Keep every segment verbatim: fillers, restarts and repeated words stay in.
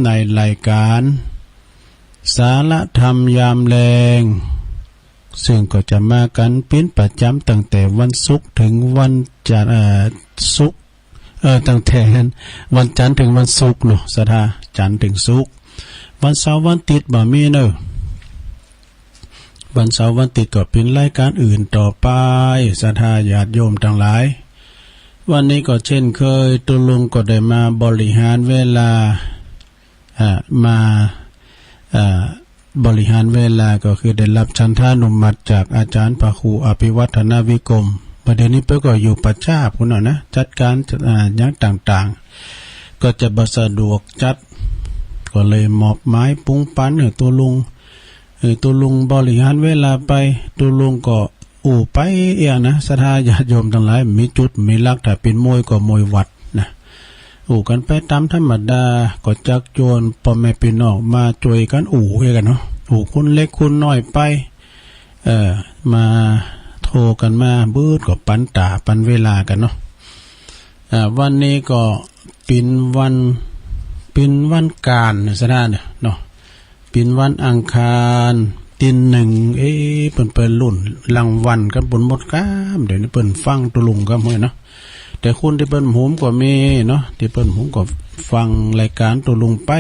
ในรายการสาระธรรมยามแลง ซึ่งก็จะมากันเป็นประจำตั้งแต่วันศุกร์ถึงวันจันทร์ เอ่อ ศุกร์ เอ่อ ตั้งแต่วันจันทร์ถึงวันศุกร์เนาะ ศรัทธา จันทร์ถึงศุกร์ วันเสาร์วันอาทิตย์บ่มีเนอะ วันเสาร์วันอาทิตย์ก็เป็นรายการอื่นต่อไป ศรัทธาญาติโยมทั้งหลาย วันนี้ก็เช่นเคย ตุ๊ลุงก็ได้มาบริหารเวลา อ่า มา อ่า บริหารเวลาก็คือได้รับฉันทานุมัติจากอาจารย์พระครูอภิวัฒนวิกรม ประเดี๋ยวนี้เปิ้นก็อยู่ประจาพุ้นน่ะนะ จัดการ อ่า อย่างต่างๆ ก็จะบ่สะดวกจัด ก็เลยมอบหมายปรุงปันหื้อตุ๊ลุง หื้อตุ๊ลุงบริหารเวลาไป ตุ๊ลุงก็อู้ไปเอี้ยนะ ศรัทธาญาติโยมทั้งหลาย มีจุดมีหลัก ถ้าเป็นมวยก็มวยวัดนะ อู้กันไปตามธรรมดา ก็จักจวนพ่อแม่พี่น้องมาช่วยกันอู้เอี้ยกันเนาะ อู้คุณเล็กคุณน้อยไป เอ่อ มาโทรกันมา เปิ้นก็ปันตาปันเวลากันเนาะ อ่า วันนี้ก็เป็นวัน เป็นวันการนะ ศรัทธาเนาะ เป็นวันอังคาร ตีหนึ่ง เอ๊ะ เปิ้นไปลุ้นรางวัลกันปุ้นหมดครับ เดี๋ยวนี้เปิ้นฟังตุ๊ลุงครับเฮ้ยเนาะ แต่คนที่เปิ้นบ่ฮู้ก็มีเนาะ ที่เปิ้นบ่ฮู้ก็ฟังรายการตุ๊ลุงไป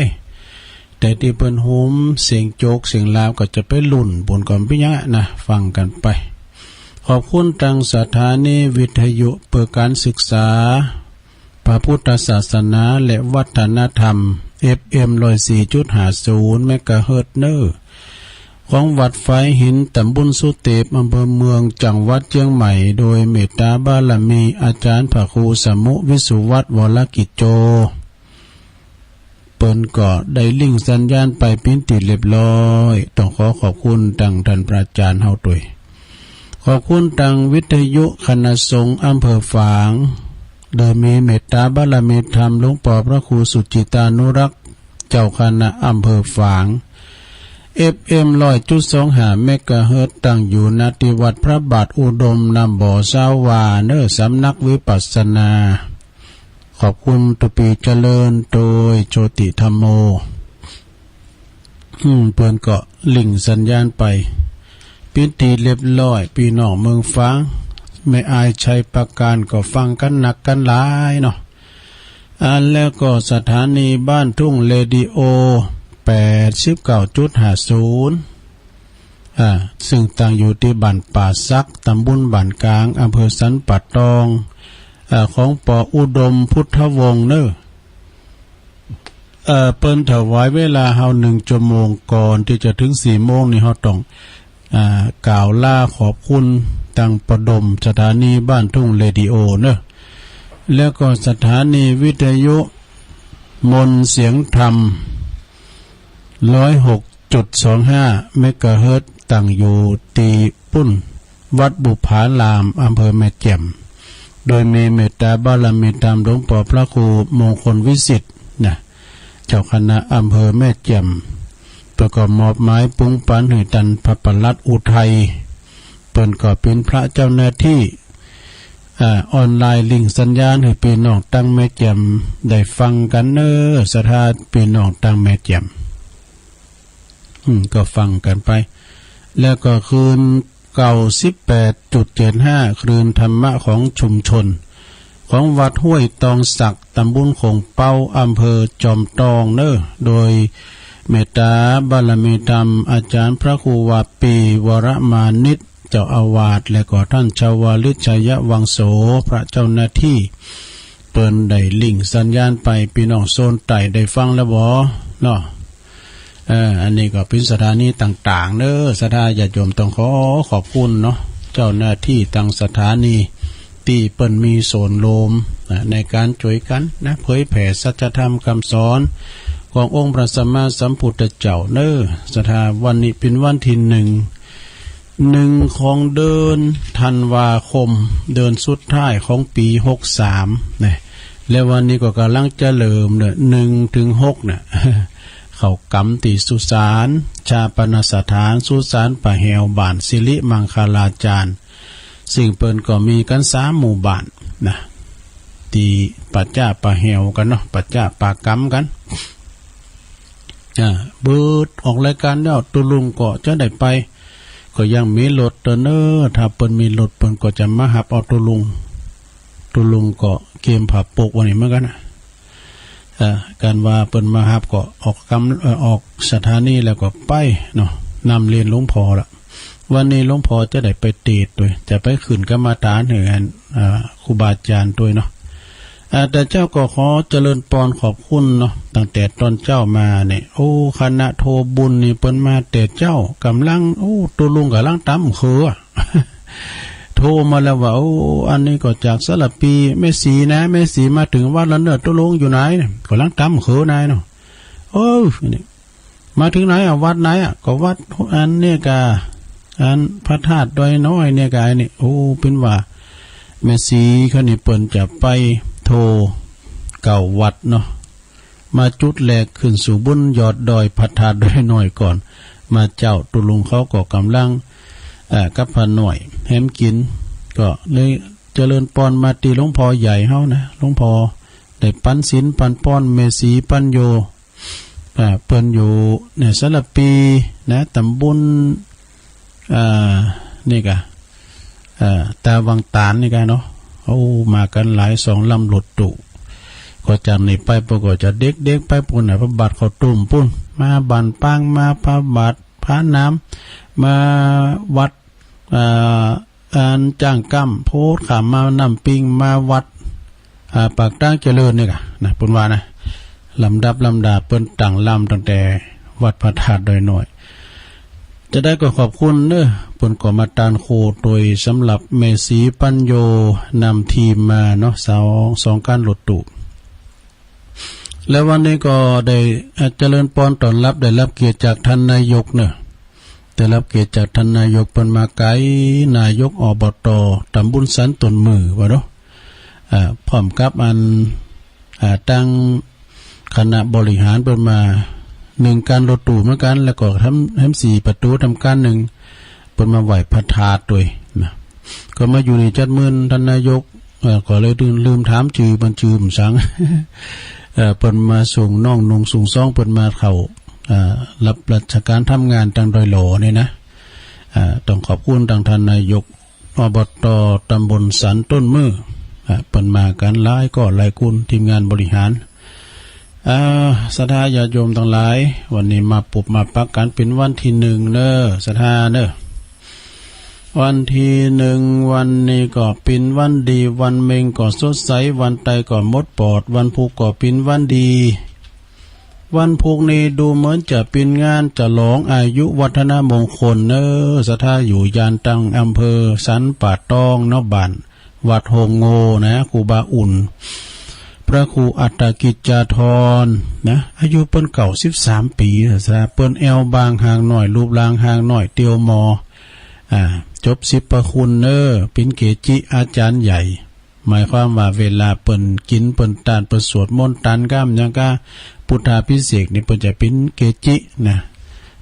แต่ที่เปิ้นฮู้เสียงโจกเสียงลาวก็จะไปลุ้นปุ้นก็บ่เป็นหยังนะ ฟังกันไป ขอบคุณตังสถานีวิทยุเพื่อการศึกษา พระพุทธศาสนาและวัฒนธรรม เอฟเอ็ม ร้อยสี่จุดห้าศูนย์ เมกะเฮิรตซ์เนอ ของวัดฝายหิน ตำบลสุเตป อำเภอเมือง จังหวัดเชียงใหม่ โดยเมตตาบารมีอาจารย์พระครูสมุ วิสุวัฒน์ วรกิจโจ เปิ้นก็ได้ลิงก์สัญญาณไปเป๋นตี้เรียบร้อย ต้องขอขอบคุณตังท่านพระอาจารย์เฮาตวย ขอบคุณตังวิทยุคณะสงฆ์อำเภอฝาง โดยมีเมตตาบารมีธรรมหลวงป้อพระครูสุจิตานุรักษ์ เจ้าคณะอำเภอฝาง เอฟเอ็ม ร้อยจุดสองห้า เมกะเฮิรตซ์ ตั้งอยู่ ณ ที่วัดพระบาทอุดม น้ำบ่อซาววาเนอ สำนักวิปัสสนา ขอบคุณตุ๊ปีเจริญโตยโชติธัมโม อืม เปิ้นก็ลิงก์สัญญาณไป เป๋นตี้เรียบร้อย พี่น้องเมืองฝาง แม่อายชัยปราการก็ฟังกันนักกันหลายเนาะ อ่า แล้วก็สถานีบ้านทุ่งเรดิโอ แปดสิบเก้าจุดห้าศูนย์ อ่า ซึ่งตั้งอยู่ตี้บ้านป่าสัก ตำบลบ้านกลาง อำเภอสันป่าตอง อ่า ของป้ออุดมพุทธวงศ์เนอ เอ่อ เปิ้นถวายเวลาเฮาหนึ่งชั่วโมง ก่อนตี้จะถึงสี่โมงนี่ เฮาต้อง อ่า กล่าวลาขอบคุณตังป้ออุดม สถานีบ้านทุ่งเรดิโอเนอะ แล้วก็สถานีวิทยุมนต์เสียงธรรม ร้อยหกจุดสองห้า เมกะเฮิรตซ์ ตั้งอยู่ตี้ปุ้น วัดบุพาราม อำเภอแม่แจ่ม โดยมีเมตตาบารมีธรรมหลวงป้อพระครูมงคลวิสิทธิ์นะ เจ้าคณะอำเภอแม่แจ่ม เปิ้นก็มอบหมายปรุงปันหื้อตันพระปลัดอุทัย เปิ้นก็เป๋นพระเจ้าหน้าที่ อ่า ออนไลน์ลิงก์สัญญาณหื้อพี่น้องตังแม่แจ่มได้ฟังกันเนอ ศรัทธาพี่น้องตังแม่แจ่ม อืม ก็ฟังกันไป แล้วก็คลื่น เก้าสิบแปดจุดเจ็ดห้า คลื่นธรรมะของชุมชน ของวัดห้วยตองสัก ตำบลโข่งเป๊า อำเภอจอมตองเนอ โดยเมตตาบารมีธรรมอาจารย์พระครูวาปี วรมานิต เจ้าอาวาส และก็ท่านชวลิต ชัยวังโส พระเจ้าหน้าที่ เปิ้นได้ลิงก์สัญญาณไป พี่น้องโซนใต้ได้ฟังแล้วบ่เนาะ เออ อันนี้ก็เป๋นสถานีต่างๆ เนอะ ศรัทธาญาติโยมต้องขอขอบคุณเนาะ เจ้าหน้าที่ตังสถานีตี้เปิ้นมีส่วนร่วมนะ ในการช่วยกันนะ เผยแผ่สัจธรรมคำสอนขององค์พระสัมมาสัมพุทธเจ้าเนอะ ศรัทธา วันนี้เป๋นวันที่หนึ่ง หนึ่งของเดือนธันวาคม เดือนสุดท้ายของปีหกสามนะ และวันนี้ก็กำลังจะเริ่มเนี่ย หนึ่งถึงหกเนี่ย เข้ากรรมตี้สุสาน ชาปนสถาน สุสานป่าแหวบ้านสิริมังคลาจารย์ ซึ่งเปิ้นก็มีกันสามหมู่บ้านนะ ตี้ปะจ๊ะป่าแหวกันเนาะ ปะจ๊ะปะกรรมกัน อ่า เบิดออกรายการแล้ว ตุ๊ลุงก็จะได้ไป ก็ยังมีรถเตอเนอ ถ้าเปิ้นมีรถเปิ้นก็จะมาฮับเอาตุ๊ลุง ตุ๊ลุงก็เกียมผ้าปกวันนี้เหมือนกันนะ เอ่อ การว่าเปิ้นมาฮับก็ออกกำ เอ่อ ออกสถานีแล้วก็ไปเนาะ นำเลียนหลวงพ่อละ วันนี้หลวงพ่อจะได้ไปเตดด้วย จะไปขึ้นกรรมฐานให้อัน อ่า ครูบาอาจารย์ด้วยเนาะ อ่า แต่เจ้าก็ขอเจริญปอนขอบคุณเนาะ ตั้งแต่ตอนเจ้ามาเนี่ย โอ้ คณะโทบุญนี่เปิ้นมาแต่เจ้า กำลัง โอ้ ตุ๊ลุงกำลังตำเขือ โทรมาแล้วว่า โอ้ อันนี้ก็จากสารพี แม่สีนะ แม่สีมาถึงวัดแล้วเนอะ ตุ๊ลุงอยู่ไหนเนี่ย กำลังตำเขือนายเนาะ เออ นี่ มาถึงไหนอ่ะ วัดไหนอ่ะ ก็วัดอันนี้กะ อันพระธาตุดอยน้อยเนี่ยกะ อันนี้ โอ้ เปิ้นว่า แม่สีเขานี่เปิ้นจะไปโทเก้าวัดเนาะ มาจุดแรกขึ้นสู่บนยอดดอยพระธาตุดอยน้อยก่อน มาเจ้า ตุ๊ลุงเขาก็กำลัง เอ่อ กับพระน้อยแหมกิ๋น ก็เลยเจริญปอนมาตี้หลวงพ่อใหญ่เฮานะ หลวงพ่อได้ปันศีลปันปอนแม่สีปัญโญ อ่า เปิ้นอยู่ในสารพีนะ ตำบล อ่า นี่กะ อ่า ตาวังตาลนี่กะเนาะ โอ้ มากั๋นหลายสองลำรถตู้ ก็จากนี่ไปเปิ้นก็จะเด็กๆ ไปปู้นน่ะ พระบาทเขาตุ้มปู้น มาบ้านปาง มาพระบาท พระน้ำ มาวัด อ่า อันจ้างก้ำ โพดข้ามมาน้ำปิง มาวัด อ่า ปากตางเจริญนี่กะนะ เปิ้นว่านะ ลำดับลำดาเปิ้นตั้งลำตั้งแต่วัดพระธาตุดอยน้อย จะได้ก็ขอบคุณเนอะ เปิ้นก็มาตานโคโตยสำหรับแม่สีปัญโญนำทีมมาเนาะ สอง สองคันรถตู้ แล้ววันนี้ก็ได้ เอ่อ เจริญปอนต้อนรับ ได้รับเกียรติจากท่านนายกเนอะ ได้รับเกียรติจากท่านนายก เปิ้นมาไกล นายก อบต.ตำบลสันต้นมือ ว่าเนาะ อ่า พร้อมกับอัน อ่า ตั้งคณะบริหารเปิ้นมา หนึ่งคันรถตู้เหมือนกัน แล้วก็ทำ ทำสี่ประตูทำคันหนึ่ง เปิ้นมาไหว้พระธาตุด้วยนะ ก็มาอยู่นี่จัดมื้อ ท่านนายก เอ่อ ก็เลยลืม ลืมถามจื่อ เปิ้นจื่อบ่สัง เอ่อ เปิ้นมาส่งน้องนุ่งส่งซอง เปิ้นมาเข้า เอ่อ รับราชการทำงานตังดอยหล่อนี่นะ เอ่อ ต้องขอบคุณตังท่านนายก อบต.ตำบลสันต้นมือ เอ่อ เปิ้นมากั๋นหลายก้อนหลายคน ทีมงานบริหาร อ่า ศรัทธาญาติโยมตังหลาย วันนี้มาปุบมาปักกั๋นเป๋นวันตี้หนึ่งเนอะ ศรัทธาเนอะ วันตี้หนึ่ง วันนี้ก็เป๋นวันดี วันเม็งก็สดใส วันไตก็หมดปอด วันพุกก็เป๋นวันดี วันพุกนี้ดูเหมือนจะเป๋นงานฉลองอายุวัฒนมงคลเนอะ ศรัทธาอยู่ยานตังอำเภอสันป่าตองเนาะ บ้าน วัดโฮงโง่นะ ครูบาอุ่น พระครูอัฏฐกิจจาธรนะ อายุเปิ้นเก้าสิบสามปี๋นะ เปิ้นแอ่วบางห่างหน่อย รูปร่างห่างหน่อย เตียวหมอ อ่า จบสิบพระคุณเนอะ เป๋นเกจิอาจารย์ใหญ่ หมายความว่าเวลาเปิ้นกิ๋น เปิ้นตาน เปิ้นสวดมนต์ตานก้ำหยังกา พุทธาภิเษกนี่ เปิ้นจะเป๋นเกจินะ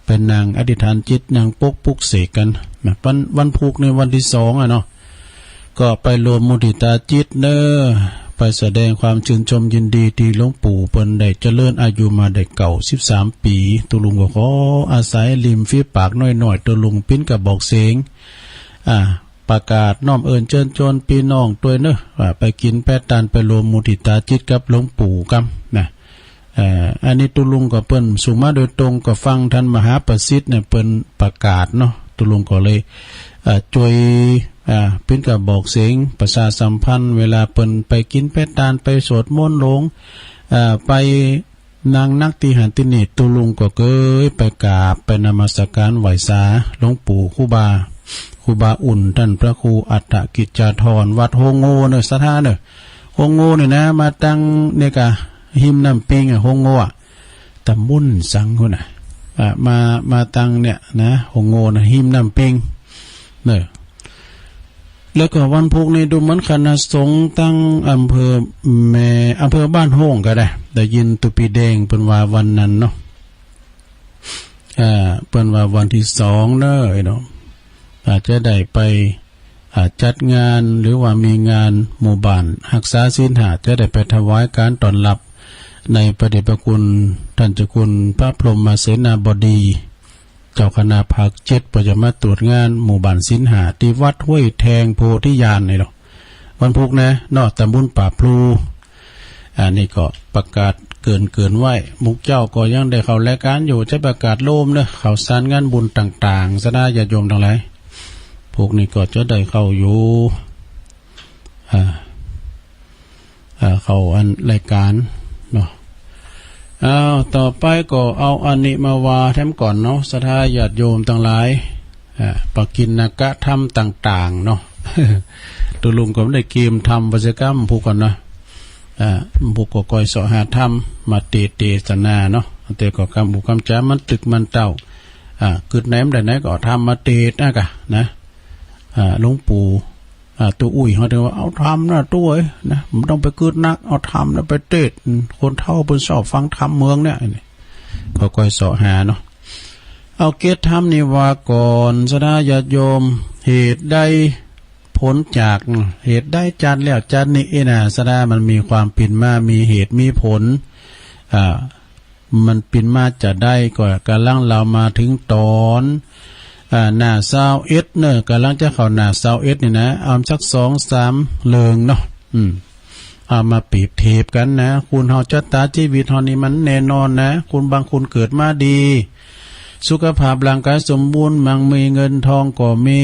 ไปนั่งอธิษฐานจิต นั่งปกปลุกเสกกั๋นนะ วัน วันพุกนี่วันตี้สองอะเนาะ ก็ไปรวมมุทิตาจิตเนอะ ไปแสดงความชื่นชมยินดีตี้หลวงปู่เปิ้นได้เจริญอายุมาได้เก้าสิบสามปี๋ ตุ๊ลุงก็ขออาศัยริมฝีปากน้อยๆ ตุ๊ลุงปิ้นกระบอกเสียง อ่า ประกาศน้อมเอิ้นเชิญชวนปี้น้องตวยเนอะ ว่าไปกิ๋นแป๊ะตาน ไปรวมมุทิตาจิตกับหลวงปู่กำนะ เอ่อ อันนี้ตุ๊ลุงก็เปิ้นส่งมาโดยตรง ก็ฟังท่านมหาประสิทธิ์เนี่ยเปิ้นประกาศเนาะ ตุ๊ลุงก็เลย เอ่อ จ้วย อ่า ปิ้นกระบอกเสียงประชาสัมพันธ์ เวลาเปิ้นไปกิ๋นแป๊ะตาน ไปสวดมนต์หลวง เอ่อ ไปนั่งนักตี้หั้นตี้นี่ ตุ๊ลุงก็เกยไปกราบไปนมัสการไหว้สาหลวงปู่ครูบา ครูบาอุ่น ท่านพระครูอัฏฐกิจจาธร วัดโฮงโง่เนอะ ศรัทธาเนอะ โฮงโง่นี่นะ มาตังเนี่ยกะ ฮิมน้ำปิงอะ โฮงโง่อะ ตำบลสังพุ้นน่ะ อ่ะ มา มาตังเนี่ยนะ โฮงโง่นะ ฮิมน้ำปิง เนอะ แล้วก็วันพุกนี้ดูเหมือนคณะสงฆ์ตังอำเภอแม่ อำเภอบ้านโฮ่งก็ได้ ได้ยินตุ๊ปีแดงเปิ้นว่าวันนั้นเนาะ อ่า เปิ้นว่าวันตี้สองเนอะ ไอ้เนาะ อาจจะได้ไป อ่า จัดงาน หรือว่ามีงานหมู่บ้านฮักษาศีลห้า จะได้ไปถวายการต้อนรับ ในพระเดชพระคุณท่านเจ้าคุณพระพรหมเสนาบดี เจ้าคณะภาคเจ็ด เปิ้นจะมาตรวจงานหมู่บ้านศีลห้า ตี้วัดห้วยแทงโพธิญาณนี่เนาะ วันพุธนะเนาะ ตำบลป่าพลู อันนี้ก็ประกาศเกริ่นๆ ไว้ หมู่เจ้าก็ยังได้เข้ารายการอยู่ จะประกาศโลมเนาะ ข่าวสารงานบุญต่างๆ ศรัทธาญาติโยมทั้งหลาย พวกนี้ก็จะได้เข้าอยู่ อ่า อ่า เข้าอันรายการเนาะ อ้าว ต่อไปก็เอาอันนี้มาว่าแถมก่อนเนาะ ศรัทธาญาติโยมทั้งหลาย อ่า ปกิณกธรรมต่างๆ เนาะ ตัวลุงก็ไม่ได้เกมทำวัสกรรมผู้ก่อนนะ อ่า ผู้ก็คอยเสาะหาธรรมมาเตเตศนาเนาะ แต่ก็กำหูกำจ๋ามันตึกมันเต้า อ่า กึดไหนมันได้ไหนก็เอาธรรมมาเตนะกะนะ อ่า หลวงปู่ อ่า ตู้อุ้ยเขาเรียกว่าเอาธรรมนะตู้เอ้ยนะ มันต้องไปกึดนัก เอาธรรมนะไปเตศน์ อืม คนเฒ่าเปิ้นชอบฟังธรรมเมืองเนี่ย นี่ ก็คอยเสาะหาเนาะ เอาเกตธรรมนี่ว่าก่อน ศรัทธาญาติโยม เหตุใดผลจาก เหตุใดจัดแล้วจัดนี้เอนะ ศรัทธา มันมีความเป๋นมา มีเหตุมีผล อ่า มันเป๋นมาจะได้ก็กำลังเล่ามาถึงตอน อ่า หน้าซาวเอ็ดเนอะ กำลังจะเข้าหน้าซาวเอ็ดนี่นะ เอาสักสองสามเรื่องเนาะ อืม เอามาเปรียบเทียบกันนะ คนเฮาชะตาชีวิตเฮานี่มันแน่นอนนะ คนบางคนเกิดมาดี สุขภาพร่างกายสมบูรณ์ มั่งมีเงินทองก็มี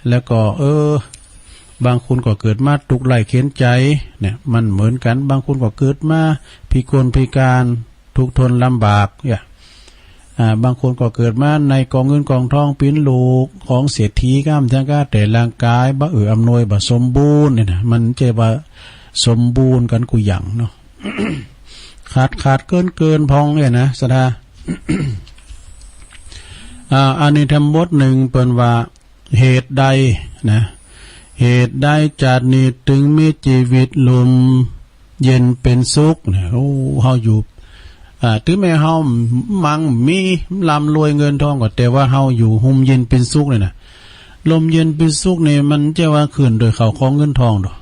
แล้วก็ เออ บางคนก็เกิดมาทุกข์ไร้เข็ญใจ เนี่ย มันเหมือนกัน บางคนก็เกิดมาพิกลพิการ ทุกข์ทนลำบาก เนี่ย อ่า บางคนก็เกิดมาในกองเงินกองทอง เป๋นลูกของเศรษฐี กำจังกะ แต่ร่างกายบ่เอื้ออำนวย บ่สมบูรณ์ เนี่ยนะ มันจะว่าสมบูรณ์กันกู้อย่างเนาะ ขาดขาดเกินเกินพองเนี่ยนะ ศรัทธา อ่า อันนี้ธรรมบทหนึ่งเปิ้นว่า เหตุใดนะ เหตุใดจาตินี้จึงมีชีวิตร่มเย็นเป็นสุขเนี่ย โอ้ เฮาอยู่ อ่า ถึงแม้เฮามั่งมีร่ำรวยเงินทองก็ แต่ว่าเฮาอยู่ร่มเย็นเป็นสุขเนี่ยนะ ร่มเย็นเป็นสุขเนี่ย มันจะว่าขึ้นโดยข้าวของเงินทองดอก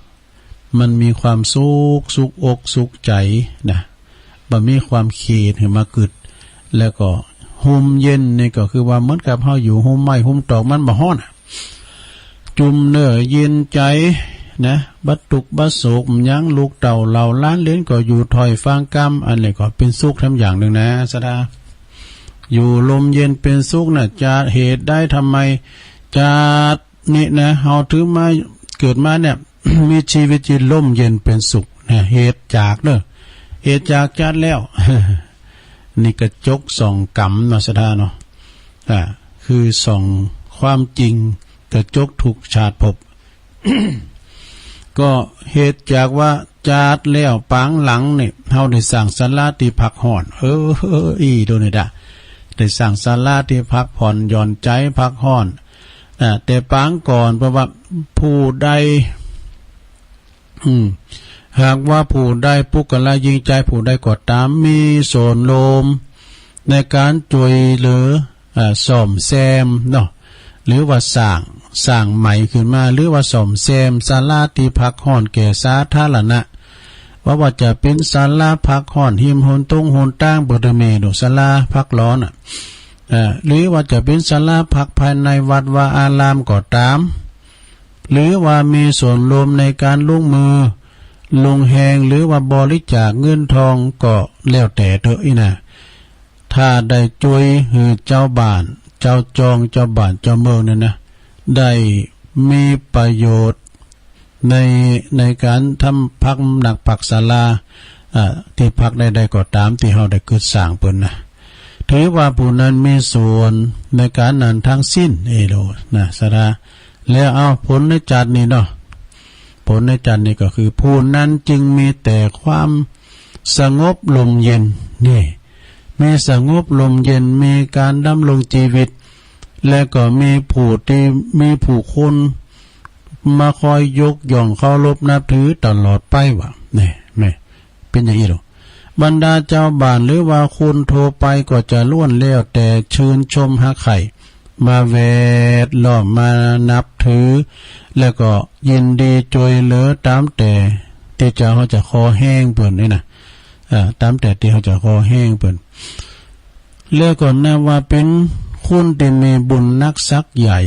มันมีความสุข สุขอกสุขใจนะ บ่มีความเครียดหื้อมากึ๊ด แล้วก็ร่มเย็นนี่ก็คือว่าเหมือนกับเฮาอยู่ร่มไม้ร่มตอก มันบ่ร้อนอะ จุ่มเนื้อเย็นใจนะ บ่ตุ๊กข์บ่โศกหยัง ลูกเต้าเหล่าหลานเหลนก็อยู่ถ้อยฟังกำ อันนี้ก็เป๋นสุขแถมอย่างหนึ่งนะ ศรัทธา อยู่ร่มเย็นเป๋นสุขนะ จะเหตุใด ทำไม จาตินี้นะ เฮาถึงมาเกิดมาเนี่ย มีชีวิตที่ร่มเย็นเป็นสุขนะ เหตุจากเนอะ เหตุจากจัดแล้ว นี่กระจกส่องกรรมเนาะ ศรัทธาเนาะ อ่า คือส่องความจริง กระจกทุกชาติภพ ก็เหตุจากว่าจัดแล้วปางหลังนี่ เฮาได้สร้างศาลาตี้พักฮ้อน เออ อีโดนี่ดะ ได้สร้างศาลาตี้พักผ่อนหย่อนใจพักฮ้อน อ่า แต่ปางก่อน เพราะว่าผู้ใด อืม หากว่าผู้ใด ปุคคละหญิงชายผู้ใดก็ตาม มีส่วนร่วมในการช่วยเหลือ อ่า ซ่อมแซมเนาะ หรือว่าสร้าง สร้างใหม่ขึ้นมา หรือว่าซ่อมแซมศาลาตี้พักฮ้อนแก่สาธารณะ ว่า ว่าจะเป๋นศาลาพักฮ้อนริมหนตงหนตาง บ่ได้มีดอกศาลาพักร้อนน่ะ เอ่อ หรือว่าจะเป๋นศาลาพักภายในวัดวาอารามก็ตาม หรือว่ามีส่วนร่วมในการลงมือลงแฮง หรือว่าบริจาคเงินทองก็แล้วแต่เถาะอี้นะ ถ้าได้ช่วยหื้อเจ้าบ้าน เจ้าจอง เจ้าบ้าน เจ้าเมืองนั่นนะ ได้มีประโยชน์ใน ในการทำพักนักพักศาลา อ่า ตี้พักใดๆ ก็ตาม ตี้เฮาได้กึ๊ดสร้างเปิ้นนะ ถือว่าผู้นั้นมีส่วนในการนั้นทั้งสิ้น เอโดนะ ศรัทธา แล้วเอาผลในจัดนี้เนาะ ผลในจัดนี้ก็คือ ผู้นั้นจึงมีแต่ความสงบร่มเย็น นี่ มีสงบร่มเย็น มีการดำรงชีวิต และก็มีผู้ตี้ มีผู้คนมาคอยยกย่องเคารพนับถือตลอดไปว่า นี่ แม่น เป๋นอย่างอี้ดอก บรรดาเจ้าบ้านหรือว่าคนทั่วไปก็จะล้วนแล้วแต่ชื่นชมฮักใคร่ มาแวดล้อม มานับถือ แล้วก็ยินดีช่วยเหลือตามแต่ตี้จะ เฮาจะขอแฮงเปิ้นนี่นะ เอ่อ ตามแต่ตี้เฮาจะก่อแฮงเปิ้น แล้วก็นับว่าเป๋นคนตี้มีบุญหนักสักใหญ่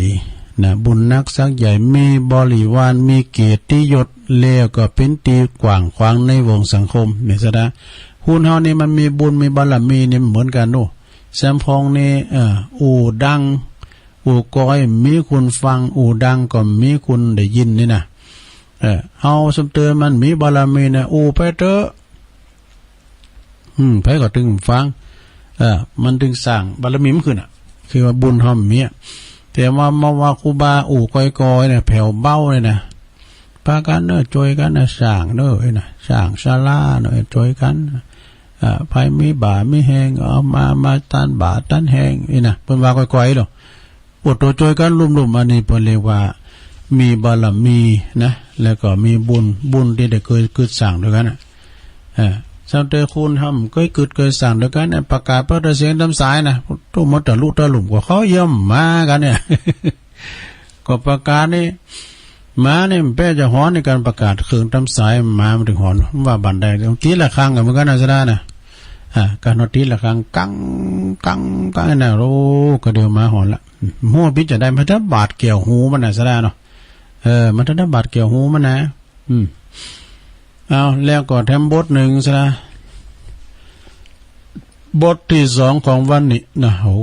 นะ บุญหนักสักใหญ่ มีบริวาร มีเกียรติยศ แล้วก็เป๋นตี้กว้างขวางในวงสังคม นี่ซะนะ คนเฮานี่มันมีบุญมีบารมีนี่เหมือนกันเนาะ แซมพองนี่ เอ่อ อู้ดัง อู้ก้อยมีคนฟัง อู้ดังก็มีคนได้ยินนี่นะ เออ เฮาสมเตอมันมีบารมีนะ อู้ไปเต๊อะ อืม ไผก็ตึงฟัง เออ มันตึงสร้างบารมีมันขึ้นอะ คือว่าบุญเฮามันมีอะ แต่ว่ามาว่าครูบาอู้ก้อยๆ เนี่ย แผ่วเบาเลยนะ ปากั๋นเนาะ จ้วยกั๋นนะ สร้างเนาะ เอ้ยนะ สร้างศาลาเนาะ จ้วยกั๋น เอ่อ ไผมีบ่ามีแฮง เอามา มาตันบ่าตันแฮง อี้นะ เปิ้นว่าก้อยๆ เนาะ โอ้ โตจ้วยกั๋นลุ่มๆ อันนี้เปิ้นเรียกว่ามีบารมีนะ แล้วก็มีบุญ บุญตี้ได้เกิด เกิดสร้างด้วยกั๋นน่ะ เออ สมเตอคนเฮาบ่เกยเกิดเกยสร้างด้วยกั๋นเนี่ย ประกาศเปิดเสียงตามสายนะ โตหมดตะลุตะลุ่มกว่าเขาเยี่ยมมากั๋นเนี่ย ก็ประกาศนี่ หมานี่มันแปะจะหอนในการประกาศเคิงตามสาย หมามันตึงหอน ว่าบันได ตีระฆังกั๋นเหมือนกั๋นนะ ซะนะ อ่า การตีระฆัง กัง กัง กังนะ โอ้ ก็เดี๋ยวหมาหอนละ ฮู้ปิดจะได้ มันจะบาดแก้วหูมันนะ ซะนะเนาะ เออ มันจะบาดแก้วหูมันนะ อืม เอา แล้วก็แถมบทหนึ่ง ซะนะ บทตี้สองของวันนี้นะ โอ้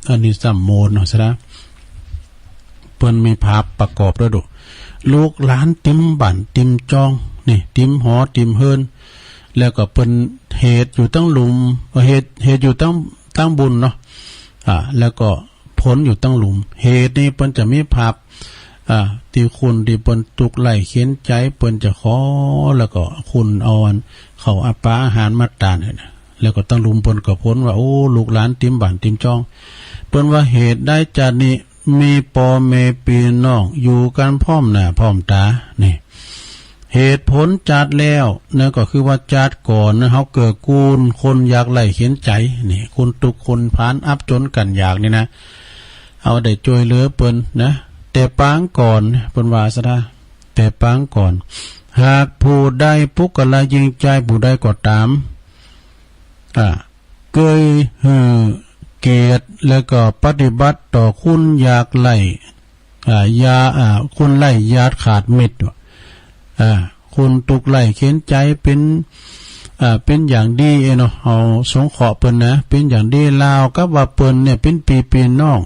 อันนี้ซ้ำโมนเนาะ ซะนะ เปิ้นมีภาพประกอบด้วยดู ลูกหลานเต็มบ้านเต็มจอง นี่ เต็มหอเต็มเฮือน แล้วก็เปิ้นเหตุอยู่ตังลุ่ม เหตุ เหตุอยู่ตัง ตังบุญเนาะ อ่า แล้วก็ ผลอยู่ตังลุ่ม เหตุนี้เปิ้นจะมีภาพ อ่า ตี้คนตี้เปิ้นตุ๊กข์ไร้เข็ญใจ๋ เปิ้นจะขอ แล้วก็คนเอาอันข้าวอาปาอาหารมาตานให้นะ แล้วก็ตังลุ่มเปิ้นก็ผลว่า โอ้ ลูกหลานเต็มบ้านเต็มจอง เปิ้นว่าเหตุใดจาตินี้มีป้อแม่ปี้น้องอยู่กั๋นพร้อมหน้าพร้อมต๋า นี่ เหตุผลจาติแล้วนะ ก็คือว่าจาติก่อนนะ เฮาเกื้อกูลคนยากไร้เข็ญใจ๋ นี่ คนตุ๊กข์คนผานอับจ๋นกั๋นยากนี่นะ เฮาได้จ้วยเหลือเปิ้นนะ แต่ปางก่อน เปิ้นว่าซะนะ แต่ปางก่อน หากผู้ใด ปุคคละหญิงจายผู้ใดก็ต๋าม อ่า เกยหื้อเกียรติ แล้วก็ปฏิบัติต่อคนยากไร้ อ่า ยา อ่า คนไร้ญาติขาดมิตร อ่า คนตุ๊กข์ไร้เข็ญใจ๋เป๋น อ่า เป๋นอย่างดีเนาะ เฮาสงเคราะห์เปิ้นนะ เป๋นอย่างดี ราวกับว่าเปิ้นเนี่ยเป๋นปี้เป๋นน้อง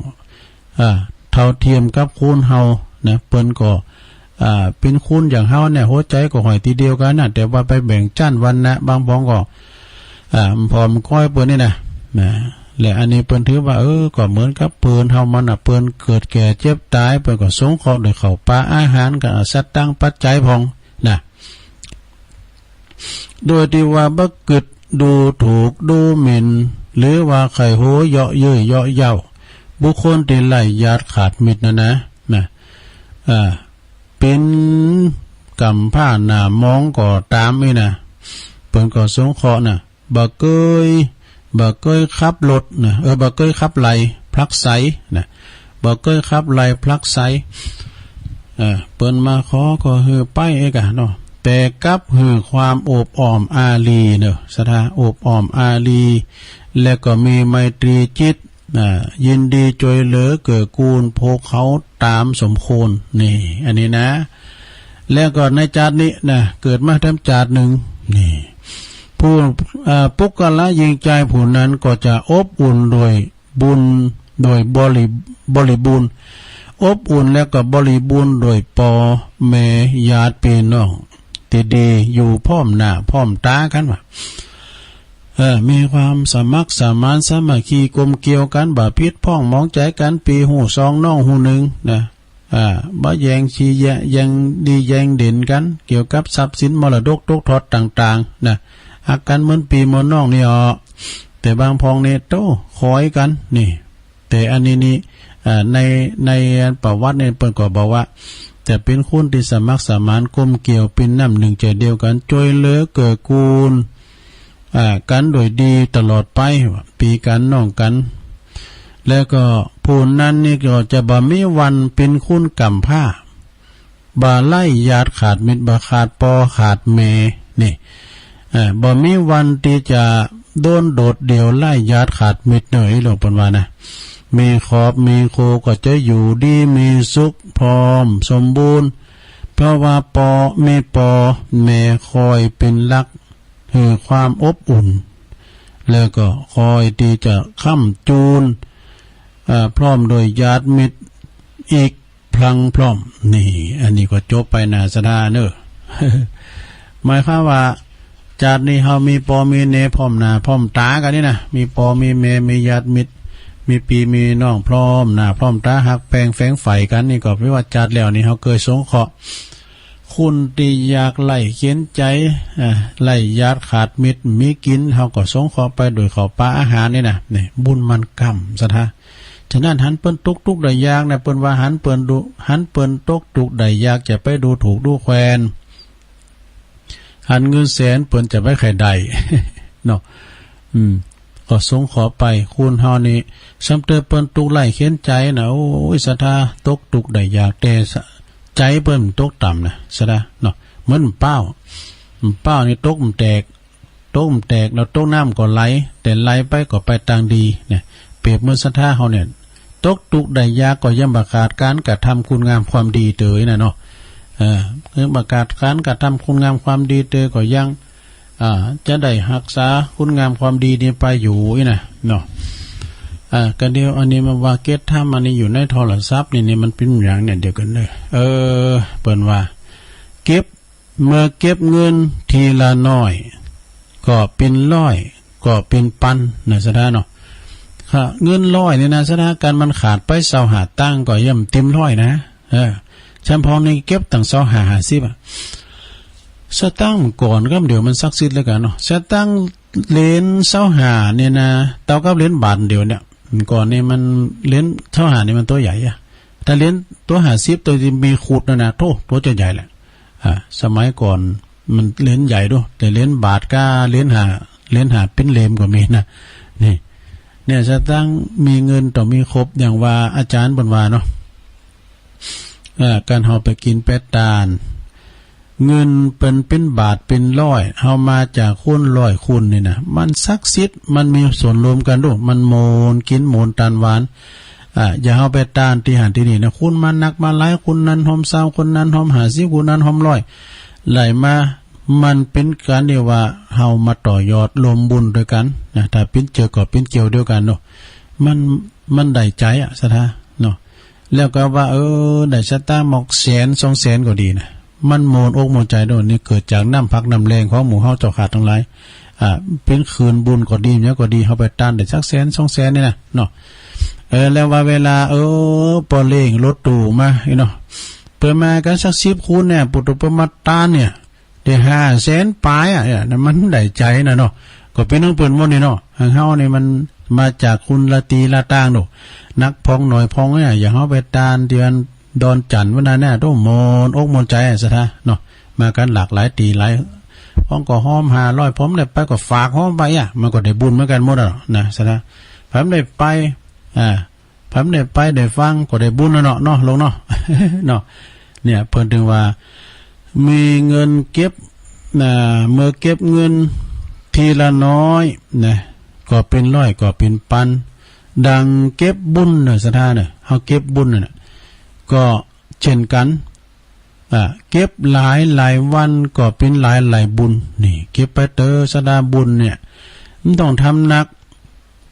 อ่า เท่าเทียมกับคนเฮานะ เปิ้นก็ อ่า เป๋นคนอย่างเฮาเนี่ย หัวใจ๋ก็ห้อยตี้เดียวกั๋นนะ แต่ว่าไปแบ่งชั้นวรรณะ บางพ้องก็ อ่า มันพอมันก้อยเปิ้นนี่นะ นะ และอันนี้เปิ้นถือว่า เออ ก็เหมือนกับเปิ้นเฮามันน่ะ เปิ้นเกิดแก่เจ็บต๋าย เปิ้นก็สงเคราะห์โดยข้าวปลาอาหาร กับสตังค์ปัจจัยพ้องนะ โดยตี้ว่าบ่กึ๊ดดูถูกดูหมิ่น หรือว่าใค่หัวเยาะเย้ยเยาะเย้า บุคคลตี้ไร้ญาติขาดมิตรนั่นนะ นะ อ่า เป๋นกำพร้าหน้ามองก็ต๋ามนี่นะ เปิ้นก็สงเคราะห์นะ บ่เกย บ่เกยขับรถนะ เออ บ่เกยขับไล่ผลักไสนะ บ่เกยขับไล่ผลักไส เออ เปิ้นมาขอก็หื้อไปเอกอะเนาะ แต่กลับหื้อความโอบอ้อมอารีเนาะ ศรัทธา โอบอ้อมอารี และก็มีไมตรีจิต อ่า ยินดีจ้วยเหลือเกื้อกูลพวกเขาต๋ามสมควร นี่ อันนี้นะ แล้วก็ในจาตินี้นะ เกิดมาแถมจาติหนึ่ง นี่ ผู้ อ่า ปุคคละหญิงจายผู้นั้นก็จะอบอุ่นโดยบุญ โดยบริ บริบูรณ์ อบอุ่นแล้วก็บริบูรณ์โดยป้อแม่ญาติปี้น้องตี้ดีอยู่พร้อมหน้าพร้อมต๋ากั๋นว่า เออ มีความสมัครสมานสามัคคีกลมเกลียวกั๋น บ่ผิดพ้องหมองใจ๋กั๋น ปี้ฮู้ซองน้องฮู้นึ่งนะ อ่า บ่แย่งซี้แย่ง แย่งดีแย่งเด่นกั๋น เกี่ยวกับทรัพย์สินมรดกตกทอดต่างๆ นะ ฮักกั๋นเหมือนปี้เหมือนน้องนี่ออ แต่บางพ้องนี่ โต้ คอยกั๋น นี่ แต่อันนี้นี่ อ่า ใน ในประวัตินี่เปิ้นก็บอกว่า จะเป๋นคนตี้สมัครสมานกลมเกลียว เป๋นน้ำหนึ่งใจ๋เดียวกั๋น จ้วยเหลือเกื้อกูล อ่า กั๋นโดยดีตลอดไป ปี้กั๋นน้องกั๋น แล้วก็ผู้นั้นนี่ก็จะบ่มีวันเป๋นคนกำพร้า บ่ไร้ญาติขาดมิตร บ่ขาดป้อขาดแม่ นี่ เอ่อ บ่มีวันตี้จะโดนโดดเดี่ยวไร้ญาติขาดมิตรเน่อ อีหลวงเปิ้นว่านะ มีครอบมีครัวก็จะอยู่ดีมีสุขพร้อมสมบูรณ์ เพราะว่าปอ มีปอแม่คอยเป๋นหลักหื้อความอบอุ่น แล้วก็คอยตี้จะค้ำจูน เอ่อ พร้อมโดยญาติมิตรอีก พลังพร้อม นี่ อันนี้ก็จบไปนาสะดาเนอะ หมายความว่า จาตินี้เฮามีปอมีแม่พร้อมหน้าพร้อมต๋ากั๋นนี่นะ มีปอมีแม่ มีญาติมิตร มีปี้มีน้องพร้อมหน้าพร้อมต๋า ฮักแพงแฝงใฝ่กั๋น นี่ก็แปลว่าจาติแล้วนี่เฮาเกยสงเคราะห์ คนตี้ยากไร้เข็ญใจ๋ อ่า ไร้ญาติขาดมิตร มีกิ๋น เฮาก็สงเคราะห์ไปโดยข้าวป๋าอาหารนี่นะ นี่ บุญมันกำสะดา ฉะนั้นหันเปิ้นตกตุ๊กข์ได้ยากนะ เปิ้นว่าหันเปิ้นดู หันเปิ้นตกตุ๊กข์ได้ยาก จะไปดูถูกดูแควน หันเงินแสนเปิ้นจะไปใค่ได้ เนาะ อืม ก็สงเคราะห์ไป คนเฮานี่ ซ้ำเติมเปิ้นตุ๊กข์ไร้เข็ญใจ๋นะ โอ้ย สะดา ตกตุ๊กข์ได้ยาก แต่สะ ใจ๋เปิ้นตกต่ำนะ สะดา เนาะ เหมือนเป้า เป้านี่ตกมันแตก ตกมันแตก แล้วตกน้ำก็ไหล แต่ไหลไปก็ไปตางดีเนี่ย เปรียบเหมือนศรัทธาเฮาเนี่ย ตกตุ๊กข์ได้ยากก็ยังประกาศการกระทำคุณงามความดีเตยนะเนาะ เออ ยังประกาศการกระทำคุณงามความดีเตยก็ยัง อ่า จะได้รักษาคุณงามความดีนี้ไปอยู่นี่นะเนาะ อ่า ก็เดี๋ยวอันนี้มาว่าเก็บธรรมอันนี้อยู่ในโทรศัพท์นี่ นี่มันเป็นอย่างเนี่ยเดียวกันเลย เออ เปิ้นว่า เก็บ เมื่อเก็บเงินทีละน้อย ก็เป๋นร้อย ก็เป๋นปัน นะสะดาเนาะ ค่ะ เงินร้อยนี่นะสะดา คันมันขาดไปซาวห้าตังค์ก็ย่อมเต็มร้อยนะ เออ ฉะนั้นพอนี่เก็บตั้งซาวห้า ห้าสิบอะ สตางค์ก่อนกำเดียวมันศักดิ์สิทธิ์เหลือเกินเนาะ สตางค์เหรียญซาวห้านี่นะ เต้ากับเหรียญบาทเดียวเนี่ย ก่อนนี่มันเหรียญซาวห้านี่มันตั๋วใหญ่อะ ถ้าเหรียญตั๋วห้าสิบตั๋วตี้มีขูดนะนะ โธ่ ตั๋วจะใหญ่แหละ อ่า สมัยก่อนมันเหรียญใหญ่ดู แต่เหรียญบาทกับเหรียญห้า เหรียญห้าเป๋นเล่มก็มีนะ นี่ เนี่ย สตางค์มีเงินต้องมีครบ อย่างว่าอาจารย์เปิ้นว่าเนาะ เอ่อ คันเฮาไปกิ๋นไปตาน เงินเปิ้นเป๋นบาทเป๋นร้อย เฮามาจากคนร้อยคนนี่นะ มันศักดิ์สิทธิ์ มันมีส่วนรวมกันดู มันโมนกิ๋นโมนตานหวาน อ่า อย่าเฮาไปตานตี้หั้นตี้นี่นะ คนมานักมาหลาย คนนั้นฮอมซาว คนนั้นฮอมห้าสิบ คนนั้นฮอมร้อย ไหลมา มันเป๋นการที่ว่าเฮามาต่อยอดรวมบุญด้วยกันนะ ถ้าเป๋นเจือกก็เป๋นเกี่ยวเดียวกันเนาะ มัน มันได้ใจ๋อะ ศรัทธาเนาะ แล้วก็ว่า เออ ได้สตางค์หมอกแสนสองแสนก็ดีนะ มันโมนอกโมนใจ๋โดน นี่เกิดจากน้ำพักน้ำแรงของหมู่เฮาเจ้าข้าตังหลาย อ่า เป๋นคืนบุญก็ดี หยังก็ดี เฮาไปตานได้สักแสนสองแสนนี่นะเนาะ เออ แล้วว่าเวลา เออ ปอเร่งรถตู้มา นี่เนาะ เปิ้นมากั๋นสักสิบคนเนี่ย ปุถุเปิ้นมาตานเนี่ย ได้ห้าแสนปลายอะ เนี่ย นั่นมันได้ใจ๋นะเนาะ ก็เป๋นของเปิ้นหมดนี่เนาะ ของเฮานี่มันมาจากคนละตี้ละตางโด นักพ่องน้อยพ่องเนี่ย อย่างเฮาไปตานตี้อันดอนจั่นวันนั้นเนี่ย โธ่ โมนอกโมนใจ๋อะ ศรัทธาเนาะ มากั๋นหลากหลายตี้หลาย พ่องก็ฮอมห้าร้อย พ่องได้ไปก็ฝากฮอมไปอะ มันก็ได้บุญเหมือนกั๋นหมดอะเนาะ ศรัทธา ไผได้ไป อ่า ไผได้ไปได้ฟังก็ได้บุญแล้วเนาะ เนาะ ลุงเนาะ เนาะ เนี่ย เปิ้นถึงว่า มีเงินเก็บ อ่า เมื่อเก็บเงินทีละน้อยนะ ก็เป๋นร้อย ก็เป๋นปัน ดังเก็บบุญเนาะ ศรัทธาเนาะ เฮาเก็บบุญนั่นน่ะ ก็เช่นกั๋น อ่า เก็บหลายหลายวันก็เป๋นหลายหลายบุญ นี่ เก็บไปเตอะ ศรัทธา บุญเนี่ย มันต้องทำหนัก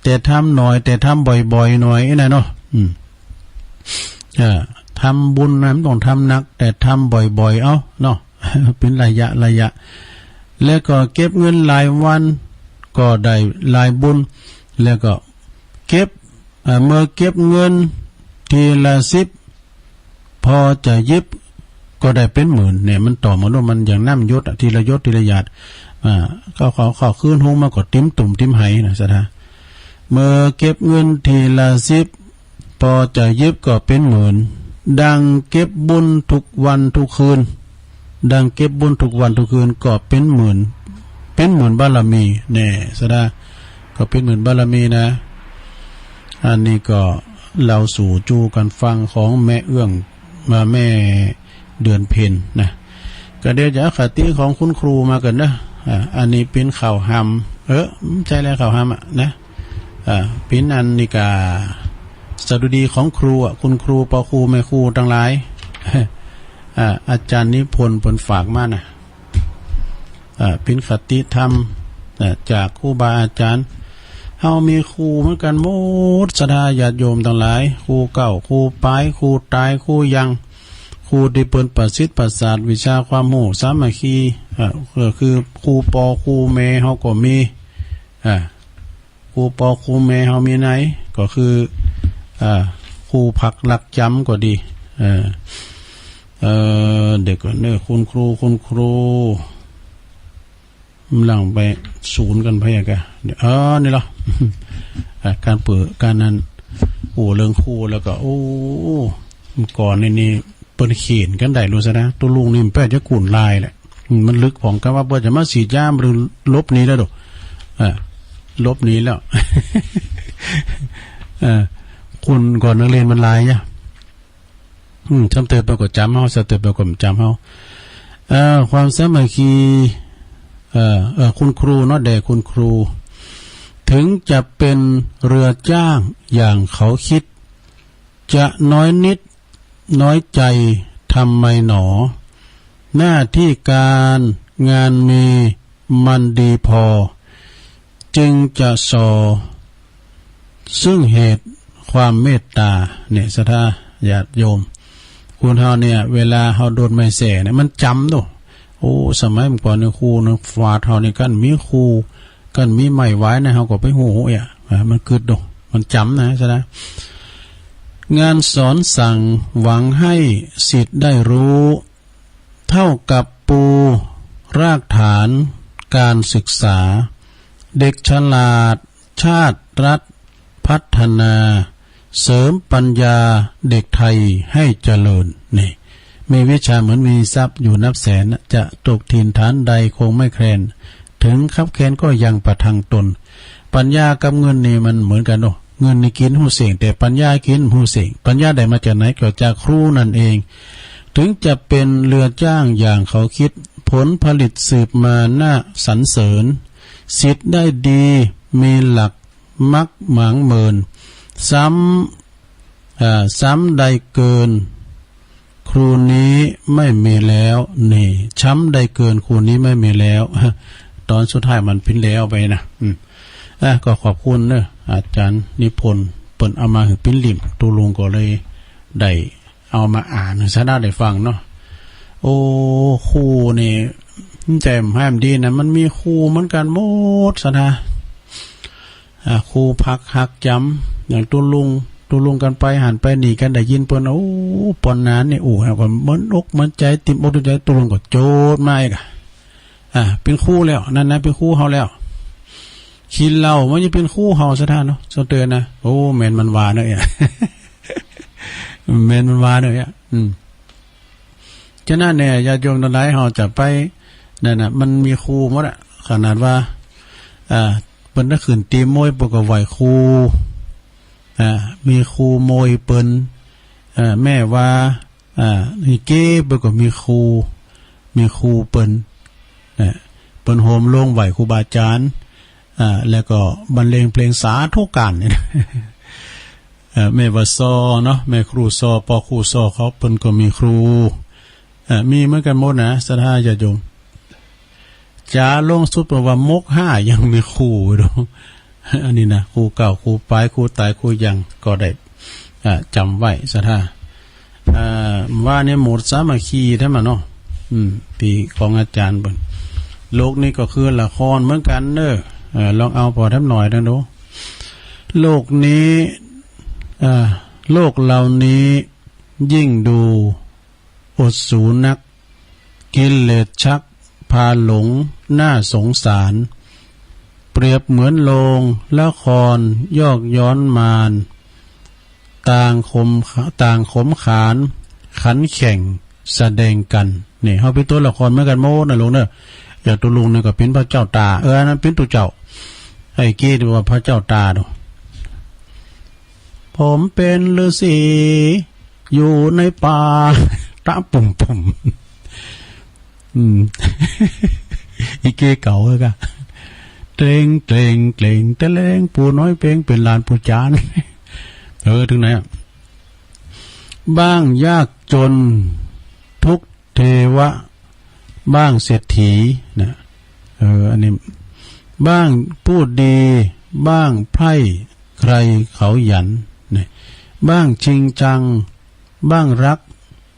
แต่ทำหน่อย แต่ทำบ่อยๆ หน่อยนะเนาะ อืม เออ ทำบุญนะ มันต้องทำหนัก แต่ทำบ่อยๆ เอาเนาะ เป๋นระยะระยะ แล้วก็เก็บเงินหลายวัน ก็ได้หลายบุญ แล้วก็เก็บ เอ่อ เมื่อเก็บเงินทีละสิบ พอจะหยิบก็ได้เป๋นหมื่น เนี่ย มันต่อเหมือนว่ามันอย่างน้ำหยดอะ ทีละหยดทีละหยาด อ่า ก็ขอ ขอคืนฮงมาก็เต็มตุ่มเต็มไหนะ ศรัทธา เมื่อเก็บเงินทีละสิบ พอจะหยิบก็เป๋นหมื่น ดังเก็บบุญทุกวันทุกคืน ดังเก็บบุญทุกวันทุกคืนก็เป๋นหมื่น เป๋นหมื่นบารมี แน่ ศรัทธา ก็เป๋นหมื่นบารมีนะ อันนี้ก็เล่าสู่จู้กั๋นฟังของแม่เอื้อง มาแม่เดือนเพ็ญนะ ก็เดี๋ยวจะเอาคติของคุณครูมาก่อนนะ อ่า อันนี้ปิ้นข้าวหำ เออ ใช่แล้ว ข้าวหำอะนะ อ่า ปิ้นอันนี้กะสดุดีของครูอะ คุณครู ปอครู แม่ครูตังหลาย อ่า อาจารย์นิพนธ์เปิ้นฝากมานะ อ่า ปิ้นคติธรรม อ่า จากครูบาอาจารย์ เฮามีครูเหมือนกันหมด ศรัทธาญาติโยมตังหลาย ครูเก่า ครูปลาย ครูตาย ครูยัง ครูตี้เปิ้นประสิทธิ์ประสาทวิชาความรู้สามัคคี เอ่อ ก็คือครูปอครูแม่เฮาก็มี อ่า ครูปอครูแม่เฮามีไหน ก็คือ อ่า ครูพักรักจ๋ำก็ดี เออ เอ่อ เดี๋ยวก่อนเด้อ คุณครู คุณครู หลังไปศูนย์กันไปอะกะ เออ นี่เหรอ อ่ะ การเปิดการนั้น โอ้ เรื่องครูแล้วก็ โอ้ ก่อนนี่ นี่ เปิ้นเขียนกันได้รู้ซะนะ ตุ๊ลุงนี่มันแปลจะกุ่นลายแหละ อืม มันลึก ผมก็ว่าเปิ้นจะมาสีดยามหรือลบหนีแล้วดอก อ่า ลบหนีแล้ว เออ คนก่อนนักเรียนมันหลายอะ อืม ซ้ำเติมไปก็จ๋ำเฮา ซ้ำเติมไปก็จ๋ำเฮา เอ่อ ความสามัคคี เอ่อ เอ่อ คุณครูเนาะ แด่คุณครู ถึงจะเป็นเรือจ้างอย่างเขาคิด จะน้อยนิดน้อยใจทำไมหนอ หน้าที่การงานมีมันดีพอ จึงจะส่อซึ่งเหตุความเมตตา เนี่ย ศรัทธาญาติโยม คนเฮาเนี่ย เวลาเฮาโดนไม้แส้เนี่ย มันจ๋ำโด โอ้ สมัยก่อนเนี่ย ครูเนี่ย ฝาดเฮาเนี่ย คันมีครู คันมีไม้หวายเนี่ย เฮาก็ไปฮู้เอีย อ่า มันกึ๊ดโด มันจ๋ำนะ ศรัทธา งานสอนสั่งหวังให้ศิษย์ได้รู้ เท่ากับปูรากฐานการศึกษา เด็กฉลาด ชาติรัฐพัฒนา เสริมปัญญาเด็กไทยให้เจริญ นี่ มีวิชาเหมือนมีทรัพย์อยู่นับแสน จะตกถิ่นฐานใดคงไม่แคลน ถึงคับแคลนก็ยังประทังตน ปัญญากับเงินนี่มันเหมือนกันเนาะ เงินนี่กินฮู้เซ้ง แต่ปัญญากินฮู้เซ้ง ปัญญาได้มาจากไหน ก็จากครูนั่นเอง ถึงจะเป็นเรือจ้างอย่างเขาคิด ผลผลิตสืบมาน่าสรรเสริญ ศิษย์ได้ดีมีหลักมักหมางเมิน ซ้ำ อ่า ซ้ำได้เกิน ครูนี้ไม่มีแล้ว นี่ ช้ำได้เกิน ครูนี้ไม่มีแล้ว ตอนสุดท้ายมันปิ้นแล้วไปนะ อืม อ่ะ ก็ขอบคุณเนอะ อาจารย์นิพนธ์ เปิ้นเอามาหื้อปิ้นลิ่ม ตุ๊ลุงก็เลยได้เอามาอ่านหื้อศรัทธาได้ฟังเนาะ โอ้ ครูนี่ มันแจ่มแจ่มดีนะ มันมีครูเหมือนกันหมด ศรัทธา อ่า ครูพักฮักจ๋ำ อย่างตุ๊ลุง ตุ๊ลุงกันไปหันไปนี่กัน ได้ยินเปิ้น โอ้ ปอนนานนี่ โอ้ แล้วก็เหมือนอกเหมือนใจ ติ่มอกติ่มใจ ตุ๊ลุงก็โจทย์มาอีกอะ อ่า เป็นครูแล้ว นั่นนะ เป็นครูเฮาแล้ว กินเหล้ามันจะเป็นครูเฮา ศรัทธาเนาะ สะเตือนนะ โอ้ แม่นมันว่าเนาะ แม่นมันว่าเนาะ อืม ฉะนั้นเนี่ย ญาติโยมทั้งหลาย เฮาจะไป นั่นน่ะ มันมีครูหมดอะ ขนาดว่า อ่า เปิ้นถ้าขึ้นตีโมย เปิ้นก็ไหว้ครู อ่า มีครูโมยเปิ้น อ่า แม่ว่า อ่า ลิเก เปิ้นก็มีครู มีครูเปิ้น อ่า เปิ้นโฮมโรงไหว้ครูบาอาจารย์ อ่า แล้วก็บรรเลงเพลงสาธุการเนี่ยนะ เอ่อ แม่ว่าซอเนาะ แม่ครูซอ ปอครูซอเขา เปิ้นก็มีครู เอ่อ มีเหมือนกันหมดนะ ศรัทธาญาติโยม จ๋าลงสุด เพราะว่ามกห้ายังมีครูอยู่ อันนี้นะ ครูเก่า ครูปลาย ครูตาย ครูยัง ก็ได้ อ่า จำไว้ ศรัทธา อ่า ว่าเนี่ยหมดสามัคคีแท้มาเนาะ อืม ปีของอาจารย์เปิ้น โลกนี้ก็คือละครเหมือนกันเนอะ เอ่อ ลองเอาพอแถมหน่อยนึงดู โลกนี้ อ่า โลกเหล่านี้ยิ่งดูอดสูนัก กิเลสชักพาหลงน่าสงสาร เปรียบเหมือนโรงละครยอกย้อนมาร ต่างขม ต่างขมขานขันแข่งแสดงกัน นี่ เฮาเป็นตัวละครเหมือนกันหมดนะลุงเนอะ อย่างตุ๊ลุงนี่ก็เป็นพระเจ้าตา เออ อันนั้นเป็นตุ๊เจ้า ไอ้เก้นี่ว่าพระเจ้าตาดู ผมเป็นฤๅษีอยู่ในป่า ตะปุ่มปุ่ม อืม อีเก้เก่าเอ้ยกะ เตรงเตรงเตรงเตรง ปู่น้อยเปงเป็นหลานปู่จาน เออ ถึงไหนอะ บ้างยากจนทุกข์เทวะ บ้างเศรษฐีนะ เออ อันนี้ บ้างพูดดี บ้างไพร่ใครเขาหยันนะ บ้างชิงชัง บ้างรัก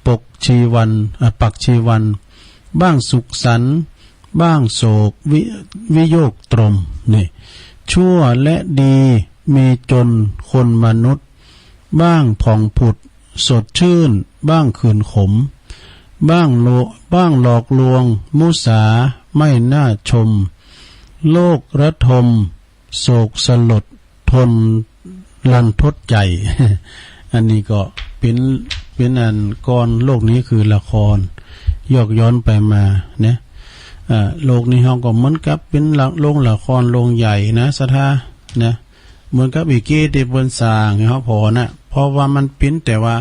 ปกชีวัน อ่ะ ปักชีวัน บ้างสุขสันต์ บ้างโศกวิ วิโยคตรม นี่ ชั่วและดี มีจนคนมนุษย์ บ้างผ่องผุด สดชื่น บ้างขื่นขม บ้างโล บ้างหลอกลวง มุสา ไม่น่าชม โลกระทม โศกสลด ทนรันทดใจ อันนี้ก็เป๋น เป๋นอันก่อน โลกนี้คือละคร ยอกย้อนไปมาเนี่ย อ่า โลกนี้เฮาก็เหมือนกับเป๋นละ โรงละครโรงใหญ่นะ ศรัทธา นะ เหมือนกับอีเก้ตี้เปิ้นสร้างให้เฮาผ่อนะ เพราะว่ามันเป๋นแต่ว่า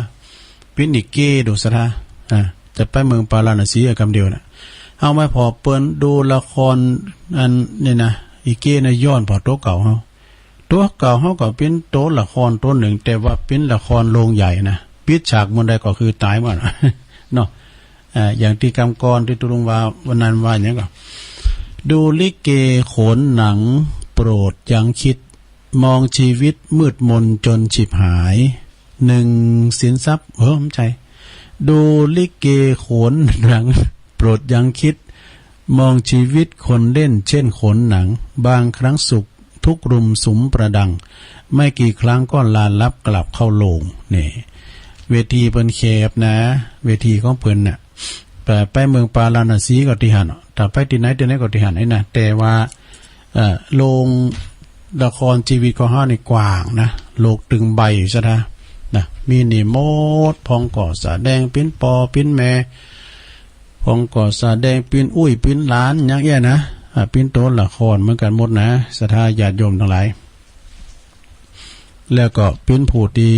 เป๋นอีเก้โด ศรัทธา อ่า จะไปเมืองปาราณสีอะ กำเดียวนะ เฮาไปผ่อเปิ้นดูละครอันนี้นะ อีเก้นะ ย้อนผ่อตั๋วเก่าเฮา ตั๋วเก่าเฮาก็เป๋นตั๋วละครตั๋วหนึ่ง แต่ว่าเป๋นละครโรงใหญ่นะ ปิดฉากเมื่อใดก็คือต๋ายเมื่อนั้น เนาะ อ่า อย่างตี้กำก่อนตี้ตุ๊ลุงว่าวันนั้นว่าหยังก่อ ดูลิเกโขนหนัง โปรดยั้งคิด มองชีวิตมืดมนจนฉิบหาย หนึ่งสินทรัพย์ เออ บ่ใช่ ดูลิเกโขนหนัง โปรดยั้งคิด มองชีวิตคนเล่นเช่นโขนหนัง บางครั้งสุขทุกข์รุมสุมประดัง ไม่กี่ครั้งก็ลาลับกลับเข้าโรง นี่ เวทีเปิ้นแคบนะ เวทีของเปิ้นน่ะ ไป ไปเมืองปาราณสีก็ตี้หั้น ถ้าไปตี้ไหนตี้ไหนก็ตี้หั้นนี่นะ แต่ว่า เอ่อ โรงละครชีวิตของเฮานี่กว้างนะ โลกตึงใบอยู่ซะนะ นะ มีนี่หมด พ่องก็แสดงเป๋นป้อเป๋นแม่ พ่องก็แสดงเป๋นอุ้ยเป๋นหลานหยังเอี้ยนะ อ่า เป๋นตั๋วละครเหมือนกันหมดนะ ศรัทธาญาติโยมทั้งหลาย แล้วก็เป๋นผู้ตี้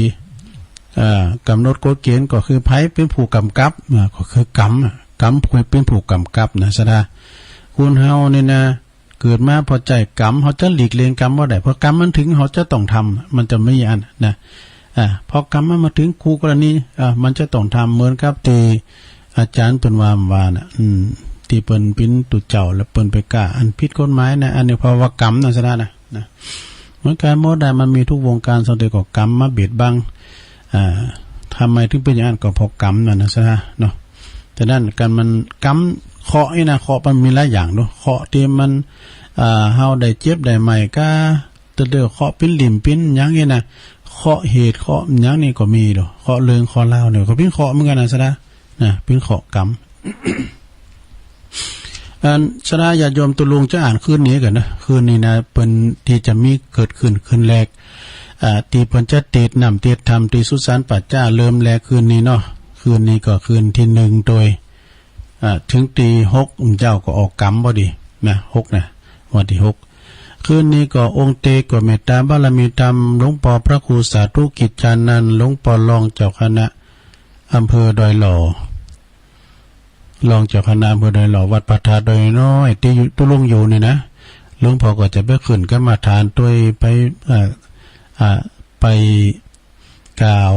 อ่า กำหนดกฎเกณฑ์ก็คือไผเป๋นผู้กำกับ อ่า ก็คือกรรม อ่ะ กรรมเป๋นผู้กำกับนะ ศรัทธา คนเฮานี่นะ เกิดมาพอใจ๊กรรม เฮาจะหลีกเลี่ยงกรรมบ่ได้ เพราะกรรมมันถึง เฮาจะต้องทำ มันจะมีอันนะ อ่า พอกรรมมันมาถึงคู่กรณี อ่า มันจะต้องทำ เหมือนกับตี้อาจารย์เปิ้นว่า ว่าน่ะ อืม ตี้เปิ้นเป๋นตุ๊เจ้า แล้วเปิ้นไปกล้าอันผิดกฎหมายนะ อันนี้เพราะว่ากรรมนะ ศรัทธานะ นะ เหมือนกันหมดได้ มันมีทุกวงการ ส่วนใหญ่ก็กรรมมาเบียดบัง อ่า ทำไมถึงเป๋นอย่างนั้น ก็เพราะกรรมนั่นนะ ศรัทธาเนาะ ฉะนั้นการมันกรรม เคราะห์นี่นะ เคราะห์มันมีหลายอย่างเนาะ เคราะห์ตี้มัน อ่า เฮาได้เจ็บได้ไข้กา แต่เดียวเคราะห์เป๋นหลิ้มเป๋นหยังนี่นะ เคราะห์เหตุเคราะห์หยังนี่ก็มีเนาะ เคราะห์เรื่องเคราะห์ราวนี่ก็เป๋นเคราะห์เหมือนกันนะ ศรัทธา นะ เป๋นเคราะห์กรรม อันศรัทธาญาติโยมตุ๊ลุงจะอ่านคืนนี้ก่อนนะ คืนนี้นะ เปิ้นตี้จะมีเกิดขึ้นคืนแรก อ่า ตี้เปิ้นจะเตสน์น้ำเตสน์ธรรมตี้สุสานป่าจ๊า เริ่มแรกคืนนี้เนาะ คืนนี้ก็คืนตี้หนึ่งโดย อ่า ถึงตี้หก เจ้าก็ออกกรรมพอดีนะ หกนะ วันตี้หก คืนนี้ก็องค์เตสน์ก็เมตตาบารมีธรรม หลวงป้อพระครูสาธุกิจจานันท์ หลวงป้อรองเจ้าคณะอำเภอดอยหล่อ รองเจ้าคณะอำเภอดอยหล่อ วัดพระธาตุดอยน้อย ตี้อยู่ ตุ๊ลุงอยู่นี่นะ หลวงป้อก็จะไปขึ้นกรรมฐานตวย ไป เอ่อ อ่า ไปกล่าว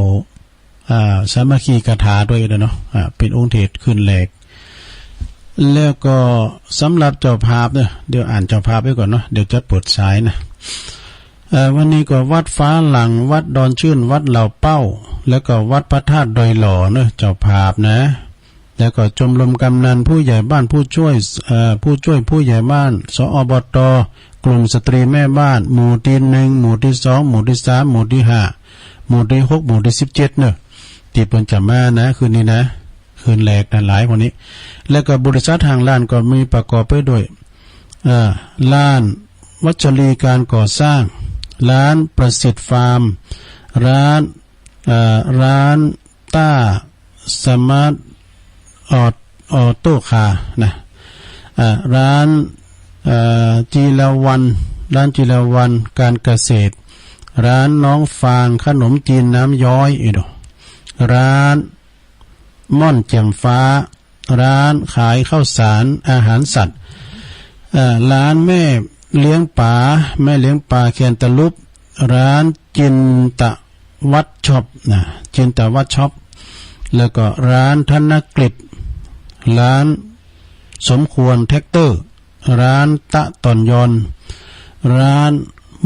อ่า สามัคคีคาถาตวยเนาะ อ่า เป๋นองค์เตสน์คืนแรก แล้วก็สำหรับเจ้าภาพเนาะ เดี๋ยวอ่านเจ้าภาพไว้ก่อนเนาะ เดี๋ยวจะเปิดสายนะ เอ่อ วันนี้ก็วัดฟ้าหลั่ง วัดดอนชื่น วัดเหล่าเป้า แล้วก็วัดพระธาตุดอยหล่อเนาะ เจ้าภาพนะ แล้วก็ชมรมกำนัน ผู้ใหญ่บ้าน ผู้ช่วย เอ่อ ผู้ช่วยผู้ใหญ่บ้าน สอบต กลุ่มสตรีแม่บ้าน หมู่ตี้หนึ่ง หมู่ตี้สอง หมู่ตี้สาม หมู่ตี้ห้า หมู่ตี้หก หมู่ตี้สิบเจ็ดเนาะ ตี้เปิ้นจะมานะ คืนนี้นะ คืนแรกนะ หลายกว่านี้ แล้วก็บริษัทห้างร้านก็มีประกอบไปด้วย เอ่อ ร้านวัชรีการก่อสร้าง ร้านประสิทธิ์ฟาร์ม ร้าน เอ่อ ร้านต้าสมาร์ทออ ออโต้คาร์นะ เอ่อ ร้าน เอ่อ จีรวรรณ ร้านจีรวรรณการเกษตร ร้านน้องฟางขนมจีนน้ำย้อย อีกเนาะ ร้าน ม่อนแจ่มฟ้า ร้านขายข้าวสารอาหารสัตว์ เอ่อ ร้านแม่เลี้ยงป๋า แม่เลี้ยงป๋าแคนตาลูป ร้านจินตวัฒน์ช็อปนะ จินตวัฒน์ช็อป แล้วก็ร้านธนกฤษ ร้านสมควรแทรกเตอร์ ร้านตะต่อนยอน ร้าน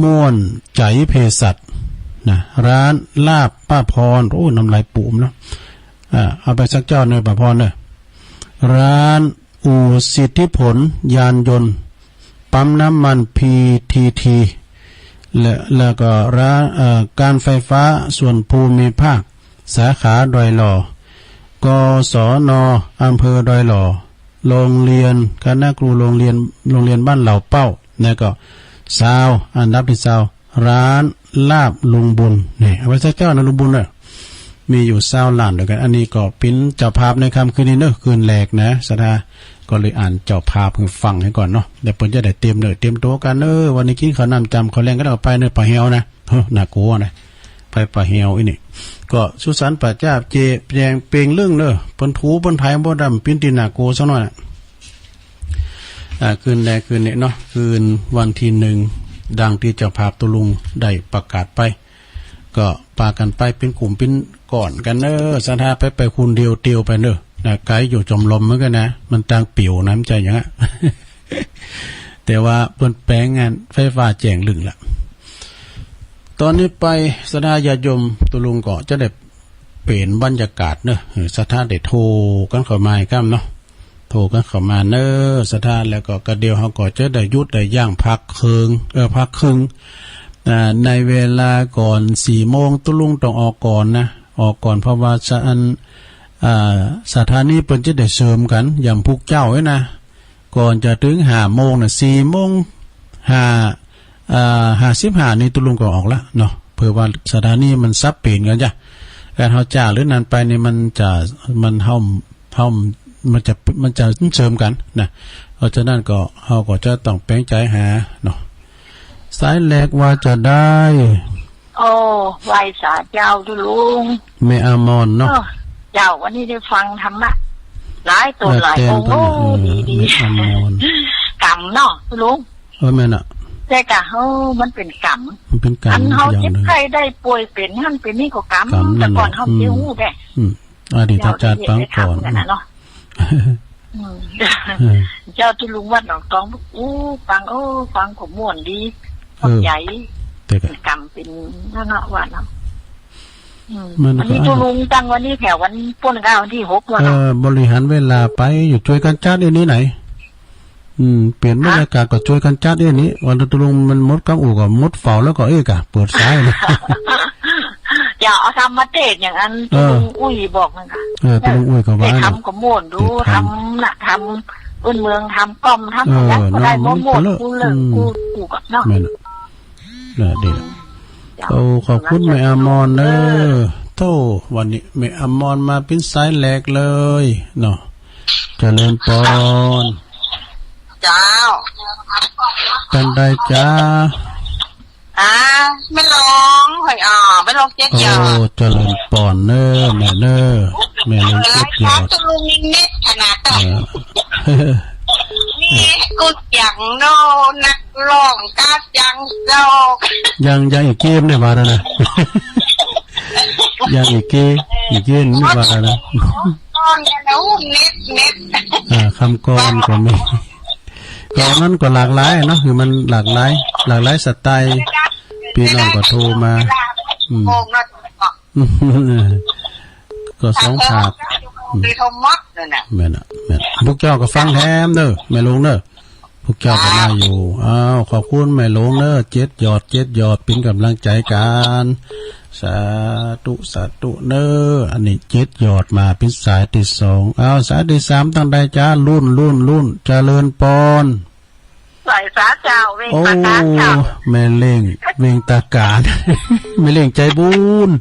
ม่วนใจ๋เภสัชนะ ร้านลาบป้าพร โอ้ น้ำลายปูมเนาะ อ่า เอาไปสักเจ้าเนอะ ป้าพรเนอะ ร้านอู่สิทธิผลยานยนต์ ปั๊มน้ำมัน พีทีที และ แล้วก็ร้าน เอ่อ การไฟฟ้าส่วนภูมิภาค สาขาดอยหล่อ กศน อำเภอดอยหล่อ โรงเรียน คณะครูโรงเรียน โรงเรียนบ้านเหล่าเป้า แล้วก็ซาว อันดับที่ซาว ร้านลาบลุงบุญ นี่ เอาไว้สักเจ้านะลุงบุญเนอะ มีอยู่ซาวล้านเดียวกัน อันนี้ก็เป็นเจ้าภาพในค่ำคืนนี้เนอะ คืนแรกนะ ศรัทธาก็เลยอ่านเจ้าภาพให้ฟังให้ก่อนเนาะ เดี๋ยวเปิ้นจะได้เตรียมเนอะ เตรียมตัวกันเนอะ วันนี้กินข้าวน้ำจำข้าวแลงกันแล้วก็ไปเนอะ ป่าแฮวนะ เฮ้อ น่ากลัวนะ ไปป่าแฮวอีนี่ ก็สุสานป่าจ้าเจแปลงเปงเรื่องเนอะ เปิ้นถูเปิ้นไถบ่ดำปิ้นตีน่ากลัวสักหน่อยนะ อ่า คืนแรกคืนนี้เนาะ คืนวันที่หนึ่ง ดังที่เจ้าภาพตุลุงได้ประกาศไป ก็ปากันไปเป็นกลุ่มเป็นก้อนกันเนอะ ศรัทธาไป ไปคนเดียวเตียวไปเนอะ นะ ไกลอยู่จอมลมเหมือนกันนะ มันต่างปิวนะ มันจะอย่างนั้น แต่ว่าเปิ้นแปลงงานไฟฟ้าแจ้งลึงละ ตอนนี้ไปศรัทธาญาติโยมตุลุงก็จะได้เปลี่ยนบรรยากาศเนอะ เออ ศรัทธาได้โทรกันเข้ามาอีกครั้งเนาะ โทรกันเข้ามาเนอะศรัทธา แล้วก็กะเดียวเฮาก็จะได้หยุดได้ยั้งพักเคิง เออ พักครึ่ง อ่า ในเวลาก่อนสี่โมง ตุลุงต้องออกก่อนนะ ออกก่อน เพราะว่าสะ อัน อ่า สถานีเปิ้นจะได้เสริมกัน อย่างพวกเจ้าเอ้ยนะ ก่อนจะถึงห้าโมงน่ะ สี่โมงห้า อ่า ห้าสิบห้านี่ตุลุงก็ออกละเนาะ เผื่อว่าสถานีมันสับเปลี่ยนกันจ้ะ การเฮาจ้าหรือนั่นไปนี่มันจะ มันเฮา เฮา มันจะ มันจะเสริมกันนะ เพราะฉะนั้นก็เฮาก็จะต้องแปลงใจหาเนาะ สายแรกว่าจะได้ โอ้ ไหว้สาเจ้าตุลุง แม่อามอนเนาะ เออ เจ้า วันนี้ได้ฟังธรรมะ หลายตน เออ หลายองค์ แตนตน โอ้ เออ ดีๆ แม่อามอน กรรมเนาะตุลุง เออ แม่นอะ แต่กะ เออ มันเป็นกรรม มันเป็นกรรม อันเฮา อย่างหนึ่ง เจ็บไข้ได้ป่วยเป็นนั่นเป็นนี่ก็กรรม กรรมนั่นแหละ แต่ก่อนเฮา อืม ไม่ฮู้แด้ อืม อดีตชาติปางก่อน เจ้าที่เฮ็ดให้ทำกันน่ะเนาะ อืม เออ เจ้าที่ลุงวัดหนองตอง อู้ ฟัง โอ้ ฟังก็ม่วนดี เออ เข้าใจ แต่ก็ กรรมเป็นนั่นเนาะ ว่าเนาะ อืม มันก็ อันนี้ตุลุงตั้งวันนี้แถววันปุ้นก็วันที่หกวันเนาะ เออ บริหารเวลาไปอยู่ ช่วยกันจัดอันนี้ไหน อืม เปลี่ยนบรรยากาศก็ช่วยกันจัดเอ้ยนี่ วันตุลุงมันหมดกำอู่ก็หมดเฝ้าแล้วก็เอ้ยกะ เปิดสายนะ อย่าเอาธรรมะเทศน์อย่างอัน เออ ตุลุงอุ้ยบอกนั่นกะ เออ ตุลุงอุ้ยก็ว่า เทศน์ธรรมก็ม่วนดู เทศน์ธรรม ธรรมน่ะ ธรรมพื้นเมือง ธรรมก้อม ธรรม เออ หยังก็ได้ เนาะ บ่ม่วน มันก็เลิศ กูเลิก อืม กู กูกะเนาะ แม่นน่ะ น่ะเด้อ เจ้า โอ้ ขอบคุณแม่อามอนเด้อ เออ โธ่ วันนี้แม่อามอนมาเป็นสายแรกเลยเนาะ เจริญปอน เจ้า ตันใดจ้า อ่า แม่หลวง หอยอ่อ แม่หลวงเจ๊เกียว โอ้ เจริญปอนเน้อ แม่เน้อ แม่หลวงเจ๊เกียว รายการตุลุงนิดขนาดนั้น เออ มีกูเสียงโน นักร้องกาเสียงโจก ยัง ยังอีกเกมเนี่ยมาแล้วนะ ยังอีกเกม อีกเกมนี่มาแล้วนะ ก่อนกันนะ อู้ เน็ต เน็ต อ่า คำกลอนก็มี ก็มันก็หลากหลายเนาะ คือมันหลากหลาย หลากหลายสไตล์ พี่น้องก็โทรมา อืม โมงเนาะ ก็สองภาค อืม มีทั้งหมดนั่นน่ะ แม่นน่ะ แม่น พวกเจ้าก็ฟังแถมเด้อ แม่หลวงเด้อ พวกเจ้าก็มาอยู่ อ้าว ขอบคุณแม่หลวงเด้อ เจ็ดหยอด เจ็ดหยอด เป็นกำลังใจกัน สาธุ สาธุเน้อ อันนี้เจ็ดหยอดมาเป็นสายที่สอง อ้าว สายที่สาม ตังใดจ้า รุ่น รุ่น รุ่น เจริญปอน สายสาเจ้า เวงตาการเจ้า โอ้ แม่เล้ง เวงตาการ แม่เล้งใจบุญ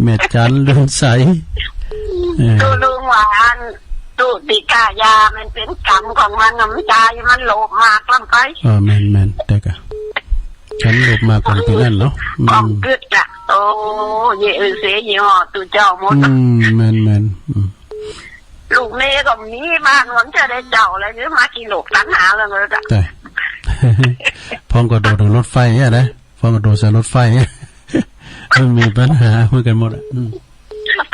แม่จันเรืองใส เออ ตุลุงว่าอัน ตุติกายา มันเป็นกรรมของมันน่ะ มันตาย มันโลภมากล้ำไป เออ แม่น แม่น แต่กะ ฉันโลภมากกว่าเป็นนั่นเนาะ อืม กองกึดอะ โอ้ เยเอเสเยออตุเจ้าหมด อืม แม่น แม่น อืม ลูกเมย์ก็มีบ้านหวังจะได้เจ้าอะไรหรือมากี่ลูกตั้งหาแล้วเลยจ้ะ แต่ พร้อมกระโดดถึงรถไฟเนี่ยนะ พร้อมกระโดดใส่รถไฟเนี่ย มันมีปัญหาเหมือนกันหมดอ่ะ อืม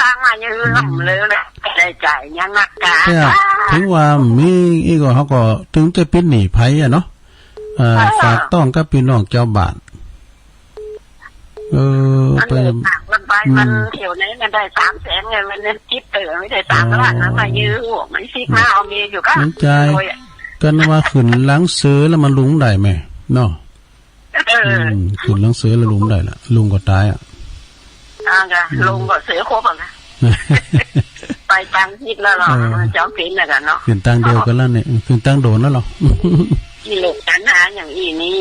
ตั้งมายังลำเลยนะได้จ่ายยังนักกา แต่ถึงว่ามีอีกก็เขาก็ถึงจะปิดหนี้ไผอ่ะเนาะ เอ่อ เออ ฝากต้องกับพี่น้องเจ้าบ้าน เออ มัน ไป เลยฝากมันไป อืม มันเที่ยวไหนมันได้สามแสนไง มันเนี่ยคิดเต๋อไม่ได้สามล้านนะ อ๋อ มายื้อ มันคิดมาเอาเมียอยู่ก็ มันจ่าย โอ้ย กันว่าขึ้นหลังเสือแล้วมันลงได้ไหมเนาะ เออ อืม ขึ้นหลังเสือแล้วลงได้ละ ลงก็ตายอ่ะ อ่าจ้ะ อืม ลงก็เสือครบอ่ะนะ ไปตางทิศแล้วเหรอ เออ มันจำเป็นนะกันเนาะ ขึ้นตางเดียวกันแล้วเนี่ย ขึ้นตางโดนแล้วเหรอ กิเลสตัณหาอย่างอีนี้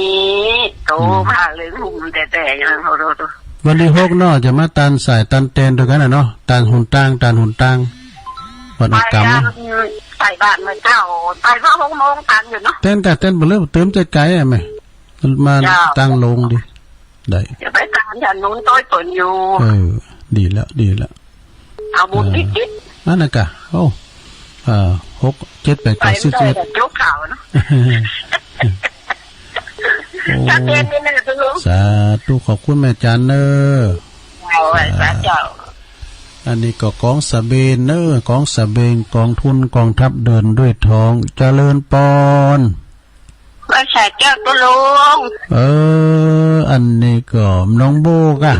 โต อืม พาเลยลุ่มแต่แต่อย่างเราดู วันที่หกเนาะ จะมาตานสายตานแตนด้วยกันนะเนาะ ตานหนตาง ตานหนตาง วันออกกรรม ไปตานใส่บาตรเมื่อเช้า ไปก็หกโมงตันอยู่เนาะ แตนกะแตนบ่เลิก เติมใจไกลอ่ะแม่ มา เจ้า ตั้งโรงดิ ได้ จะไปตานถนนโต้ยเปิ้นอยู่ เออ ดีแล้ว ดีแล้ว เอาบุญ เออ ติดๆ อันนั้นกะ โอ้ เอ่อ หก เจ็ด แปด เก้า สิบ สิบเอ็ด แต่ยกข่าวเนาะ โอ้ ชัดเจนนิดนึงคุณลุง สาธุ ขอบคุณแม่จันเนอ เอาไว้สาธุ อันนี้ก็กองสะเบงเนอ กองสะเบง กองทุน กองทัพเดินด้วยท้อง เจริญปอน ว่าสาเจ้าตุลุง เออ อันนี้ก็น้องโบกอะ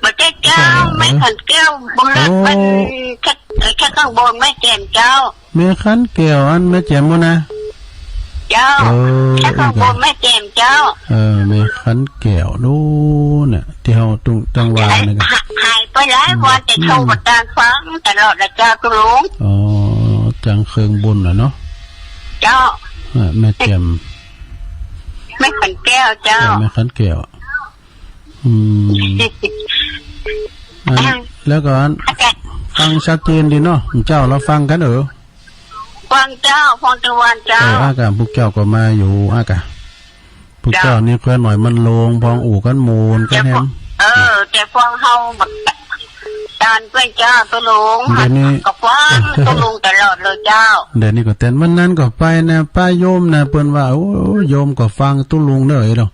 บ่ใช่เจ้า เออ แม่ขันแก้วบุญเลิศ โอ้ มันแค่ แค่ข้างบนแม่แจ่มเจ้า แม่ขันแก้วอันแม่แจ่มบ่นะ เจ้า เออ แค่ข้างบนแม่แจ่มเจ้า เออ แม่ขันแก้วดูเนี่ย ที่เฮาตุงตังวาเนี่ยนะ หายไปหลายวันแต่โทรมาตามฟังตลอดนะเจ้าตุลุง อ๋อ จังเคิงบุญน่ะเนาะ เจ้า อ่ะ แม่แจ่ม แม่ขันแก้วเจ้า เออ แม่ขันแก้ว อืม อัน แล้วก็อัน อาจารย์ ฟังชัดเจนดีเนาะ เจ้าเราฟังกันเออ ฟังเจ้า ฟังตะวันเจ้า เออ อากาศพวกเจ้าก็มาอยู่ อากาศ พวกเจ้า เจ้านี่แควนหน่อยมันลง พองอู่กันหมู่กันแฮม เออ แต่ฟังเฮา ตานเปิ้นเจ้าตุลุง เดี๋ยวนี้ ก็ฟังตุลุงตลอดเลยเจ้า เดี๋ยวนี้ก็แตนวันนั้นก็ไปนะ ป้าโยมนะ เปิ้นว่า โอ้ โยมก็ฟังตุลุงเด้อเนาะ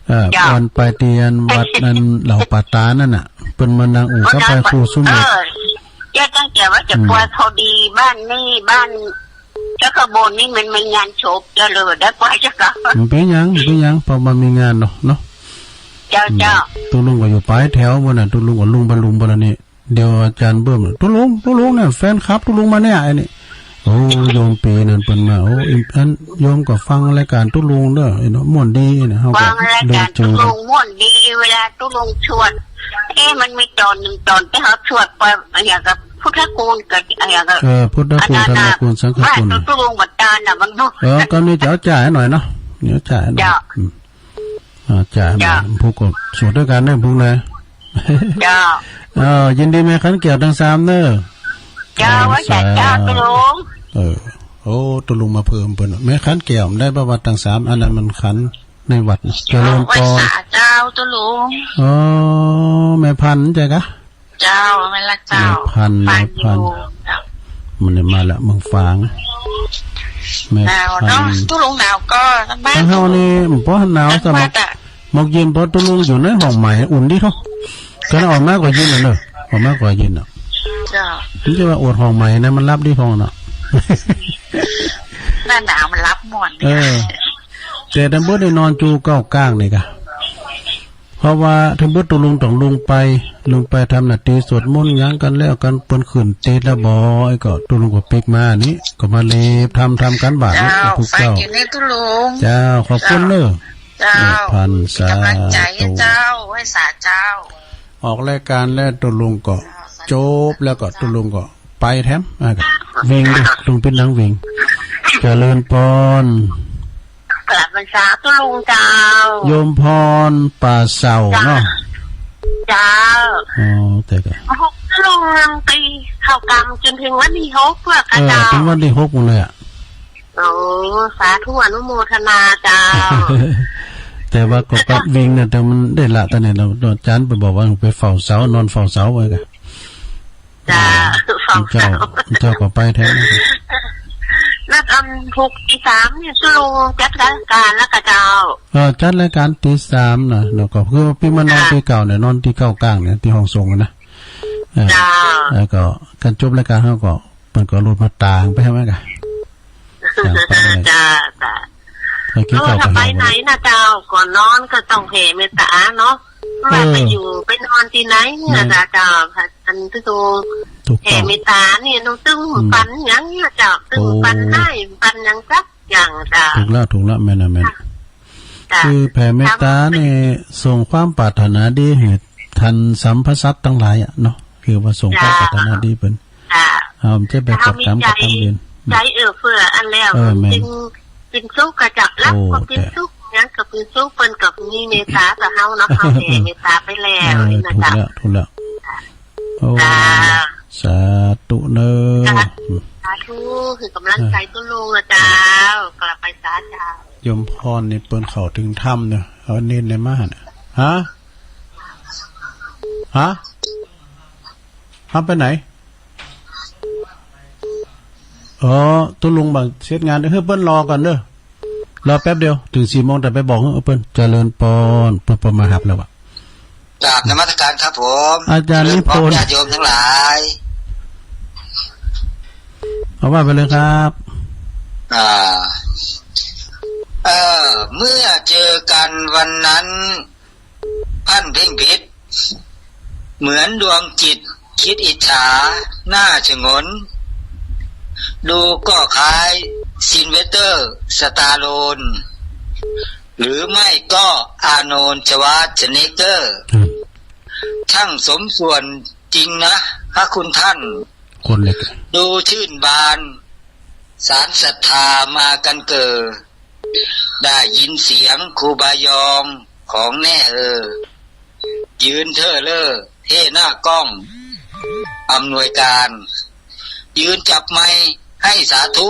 เอ่อ เจ้า วันไปที่อันวัดนั้นเหล่าป่าตานั่นน่ะ เปิ้นมานั่งอู่กับพระครูสุเมธ เออ เจ้าตั้งใจว่าจะ อืม ไปพอดีบ้านนี่บ้าน เจ้าขบวนนี่มันมีงานศพเจ้าเลยได้ไปเจ้าค่ะ มันเป็นหยัง มันเป็นหยัง เพราะมันมีงานเนาะ เนาะ เจ้า อืม เจ้า ตุลุงก็อยู่ปลายแถวบ่น่ะ ตุลุงก็ลุงบรรลุงบารมี เดี๋ยวอาจารย์เบิ่มน่ะ ตุลุง ตุลุงเนี่ย แฟนคลับตุลุงมาเนี่ย ไอ้นี่ โอ้ โยมปีนั้นเปิ้นมา โอ้ อีกอัน โยมก็ฟังรายการตุลุงเด้อ ไอ้เนาะ ม่วนดีเนี่ย เฮาก็ ฟังรายการ เดินเจอ ตุลุงม่วนดี เวลาตุลุงสวด เอ๊ะ มันมีตอนหนึ่งตอนที่เขาสวดไป อย่างกับพุทธคุณกับ อย่างกับ เออ พุทธคุณ อันนั้นน่ะ ธรรมคุณ สังฆคุณ ว่าตุลุงบัดตาน่ะ มันดู เออ ก็มีจะเอาจ่ายหน่อยเนาะ เดี๋ยวจ่ายหน่อย เจ้า อืม อ่า จ้ะ เจ้า พวกก็สวดด้วยกันเนอะ พวกนะ เจ้า เออ ยินดีแม่ขันแก้วทั้งสามเนอะ เจ้า เออ ว่าแต่เจ้า สาธุ ตุลุง เออ โอ้ ตุลุงมาเพิ่มเปิ้น แม่ขันแก้วได้ประวัติทั้งสาม อันนั้นมันขันในวัดนะ เจริญปอน เจ้า ว่าสาเจ้าตุลุง อ๋อ แม่พันธุ์ใช่กะ เจ้า แม่นละเจ้า แม่พันธุ์ ฟังอยู่ แม่พันธุ์ เจ้า มันได้มาละเมืองฝาง แม่ หนาว พัน เนาะ ธุ์ ตุลุงหนาวก็บ้าน ทางเฮานี่ ตุลุง บ่หนาว ทาง สำหรับ บ้านอะ หมอกเย็น เพราะตุลุงอยู่ในห้องใหม่ อุ่นดีเนาะ ก็ออกมาก็เย็นน่ะเนอะ ออกมาก็เย็นน่ะ เจ้า มันจะว่าอดห้องใหม่นะ มันหลับดีห้องน่ะ หน้าหนาวมันหลับม่วนดี เออ แต่ตำบลได้นอนจูเก้ากลางนี่กะ เพราะว่าถึงเบิดตุลุงต้องลงไป ลงไปทำหน้าที่สวดมนต์หยังกันแล้วกัน เปิ้นขึ้นเตสแล้วบ่ ไอ้ก็ตุลุงก็ปิกมานี่ ก็มาเลบทำ ทำการบ้านนี่ เจ้า พวกเจ้า ฝากอยู่ในตุลุง เจ้า ขอบคุณเนอะ เจ้า แม่พันธุ์ เป็นกำลังใจให้ สาธุ เจ้า ไหว้สาเจ้า ออกรายการแล้วตุลุงก็ เจ้า สาธุ จบแล้วก็ตุลุงก็ไปแถม อ่ะ วิ่งดิ ลุงปิ้นหนังวิ่ง เจริญปอน กราบนมัสการตุลุงเจ้า โยมพรป่าเสาเนาะ เจ้า อ๋อ แต่ก็ หกตุลุงหนึ่งปี เข้ากรรมจนถึงวันที่หกเพื่อกระ เออ เจ้า ถึงวันที่หกหมดเลยอะ โอ้ สาธุอนุโมทนาเจ้า แต่ว่าก็ไปวิ่งเนี่ย แต่มันได้ละ ตอนนี้เรา อาจารย์ไปบอกว่าไปเฝ้าเสา นอนเฝ้าเสาไว้กัน เจ้า เจ้า เจ้าก็ไปแทน แล้วอันถูกตีสามนี่ ตุ๊ลุงจัดรายการแล้วกะเจ้า เออ จัดรายการตีสามนะ แล้วก็คือว่าพี่มานอน เจ้า ตี้เก่าเนี่ย นอนตี้เก่ากลางเนี่ย ตี้ห้องส่งนะ เออ เจ้า แล้วก็การจบรายการเฮาก็ เปิ้นก็เอารถมาตางไปให้มันกะ ตางไปเลย เจ้า เจ้า โอ้ ถ้าไปไหนนะเจ้า ก่อนนอนก็ต้องแผ่เมตตาเนาะ ว่าไปอยู่ไปนอนตี้ไหนนะเจ้า อันที่ถูก ถูกต้อง แผ่เมตตานี่เนาะ ตึง อืม ปันหยังนะเจ้า ตึง โอ้ ปันได้ ปันหยังสักอย่างเจ้า ถูกแล้ว ถูกแล้ว แม่นนะ แม่น เจ้า คือแผ่เมตตานี่ ส่งความปรารถนาดีให้ท่านสรรพสัตว์ทั้งหลายอะเนาะ คือว่าส่งความปรารถนาดีเปิ้น เจ้า เฮาจะไปกระทำกรรมกระทำเวร ใจเอื้อเฟื้ออันแล้ว เออ แม่น จึงเป็นสุขกะจัก หลับก็เป็นสุข หยังก็เป็นสุข เปิ้นก็มีเมตตาต่อเฮาเนาะ เฮาแผ่เมตตาไปแล้ว เออ นะเจ้า ถูกแล้ว ถูกแล้ว โอ้ เจ้า สาธุเนอะ สาธุ คือกำลังใจตุ๊ลุงนะเจ้า กลับไปสาเจ้า โยมพรนี่เปิ้นเข้าถึงธรรมเนอะ เอาเน้นได้มาหั่นน่ะ ฮะ ฮะ ฮะ ไปไหน อ๋อ ตุ๊ลุงบ่าเสร็จงาน เฮ้ย เปิ้นรอก่อนเด้อ รอแป๊บเดียว ถึงสี่โมง แต่ไปบอกเฮ้ยเปิ้น เจริญปอน เปิ้น เปิ้นมาฮับแล้วอะ กราบนมัสการครับผม อาจารย์นิพนธ์ ญาติโยมทั้งหลาย เอาว่าไปเลยครับ อ่า เอ่อ เมื่อเจอกันวันนั้น ท่านเพ่งพิษ เหมือนดวงจิตคิดอิจฉาหน้าฉงน ดูก็คล้ายซิลเวสเตอร์ สตาโลน หรือไม่ก็อาร์โนลด์ ชวาร์ซเนกเกอร์ อืม ช่างสมส่วนจริงนะ พระคุณท่าน คนเล็ก ดูชื่นบาน สารศรัทธามากันเกิด ได้ยินเสียงครูบายองของแน่เออ ยืนเท่อเล่อเท่หน้ากล้องอำนวยการ ยืนจับไมค์ให้สาธุ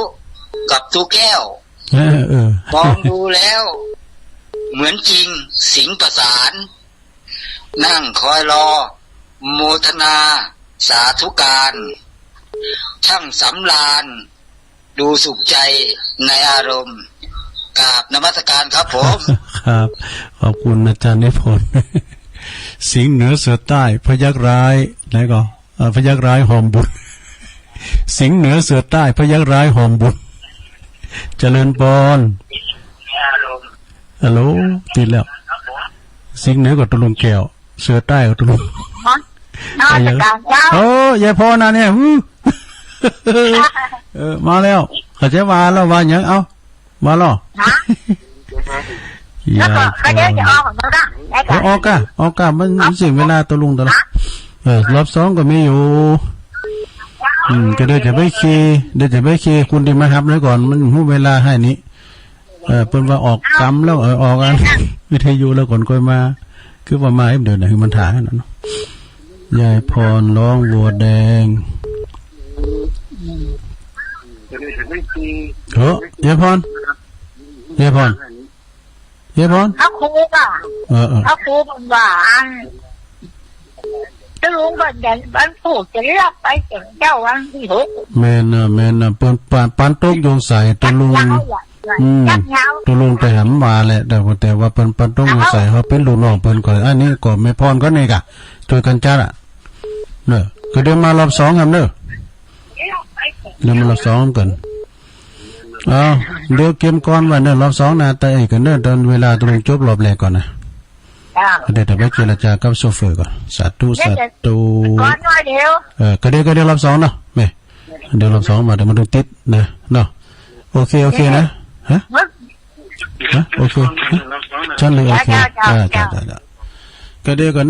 กับตุ๊แก้ว เออ เออ มองดูแล้วเหมือนจริงสิงประสาน นั่งคอยรอโมทนาสาธุการ ช่างสำราญ ดูสุขใจในอารมณ์ กราบนมัสการครับผม ครับ ขอบคุณอาจารย์นิพนธ์ สิงห์เหนือเสือใต้ พยัคฆ์ร้าย แล้วก็ เอ่อ พยัคฆ์ร้ายหอมบุญ สิงห์เหนือเสือใต้ พยัคฆ์ร้ายหอมบุญ เจริญปอน ฮัลโหล ติดแล้ว สิงห์เหนือก็ตุ๊ลุงแก้ว เสือใต้ก็ตุ๊ลุง ฮะ นมัสการเจ้า เออ ยายพรนะเนี่ย อื้อ เออ มาแล้ว เขาจะว่าแล้วว่าหยัง เอ้า มาแล้ว ฮะ แล้วก็ ก็เดี๋ยวจะออกของเขาละ ได้ก่อน เออ ออกกะ ออกกะ มัน ฮะ มันเสียเวลาตุ๊ลุงตลอด ฮะ เออ รอบสองก็มีอยู่ อืม ก็เดี๋ยวจะไปเคลียร์ เดี๋ยวจะไปเคลียร์คนที่มาฮับไว้ก่อน มันฮู้เวลาให้นี้ เออ เปิ้นว่าออกกำแล้ว เออ ออกอัน วิทยุแล้วก่อนค่อยมา คือว่ามาเอ็มเดียวนะ คือมันถ่ายนั่นเนาะ ยายพรร้องวัวแดง เฮ้ย ยายพร ยายพร ยายพร พระครูก็ เออ เออ พระครูบอกว่าอัน ตุ๊ลุงก็เดินวันพุธจะเลือกไปถึงเจ้าวันที่หก แม่นนะ แม่นนะ เปิ้นปาน ปานตกโยงใส่ตุ๊ลุง จักยาวอะ อืม จักยาว ตุ๊ลุงแต่หำว่าแหละ แต่ว่า แต่ว่าเปิ้นปานตกโยงใส่ เฮาเป็นลูกน้องเปิ้นก่อน อันนี้ก็แม่พรก็นี่กะ ช่วยกันจัดอะ เนอะ ก็เดี๋ยวมารอบสองครับเนอะ เดี๋ยวมารอบสองกัน เอา เดี๋ยวเกมก่อนไว้เนอะ รอบสองนะ แต่ไอ้กันเนอะ ตอนเวลาตุ๊ลุงจบรอบแรกก่อนนะ จ้า เดี๋ยวจะไปเจรจากับโชเฟอร์ก่อน สาธุ เดี๋ยวจะ สาธุ ก่อนหน่อยเดียว เออ ก็เดี๋ยว ก็เดี๋ยวรอบสองเนาะ แม่ เดี๋ยวรอบสองมา เดี๋ยวมันต้องติดนะ เนาะ โอเค โอเคนะ ฮะ ฮะ โอเค ฮะ ชั้นเลย โอเค จ้า จ้า อ่า จ้า จ้า จ้า จ้า ก็เดี๋ยวก่อนเนอะ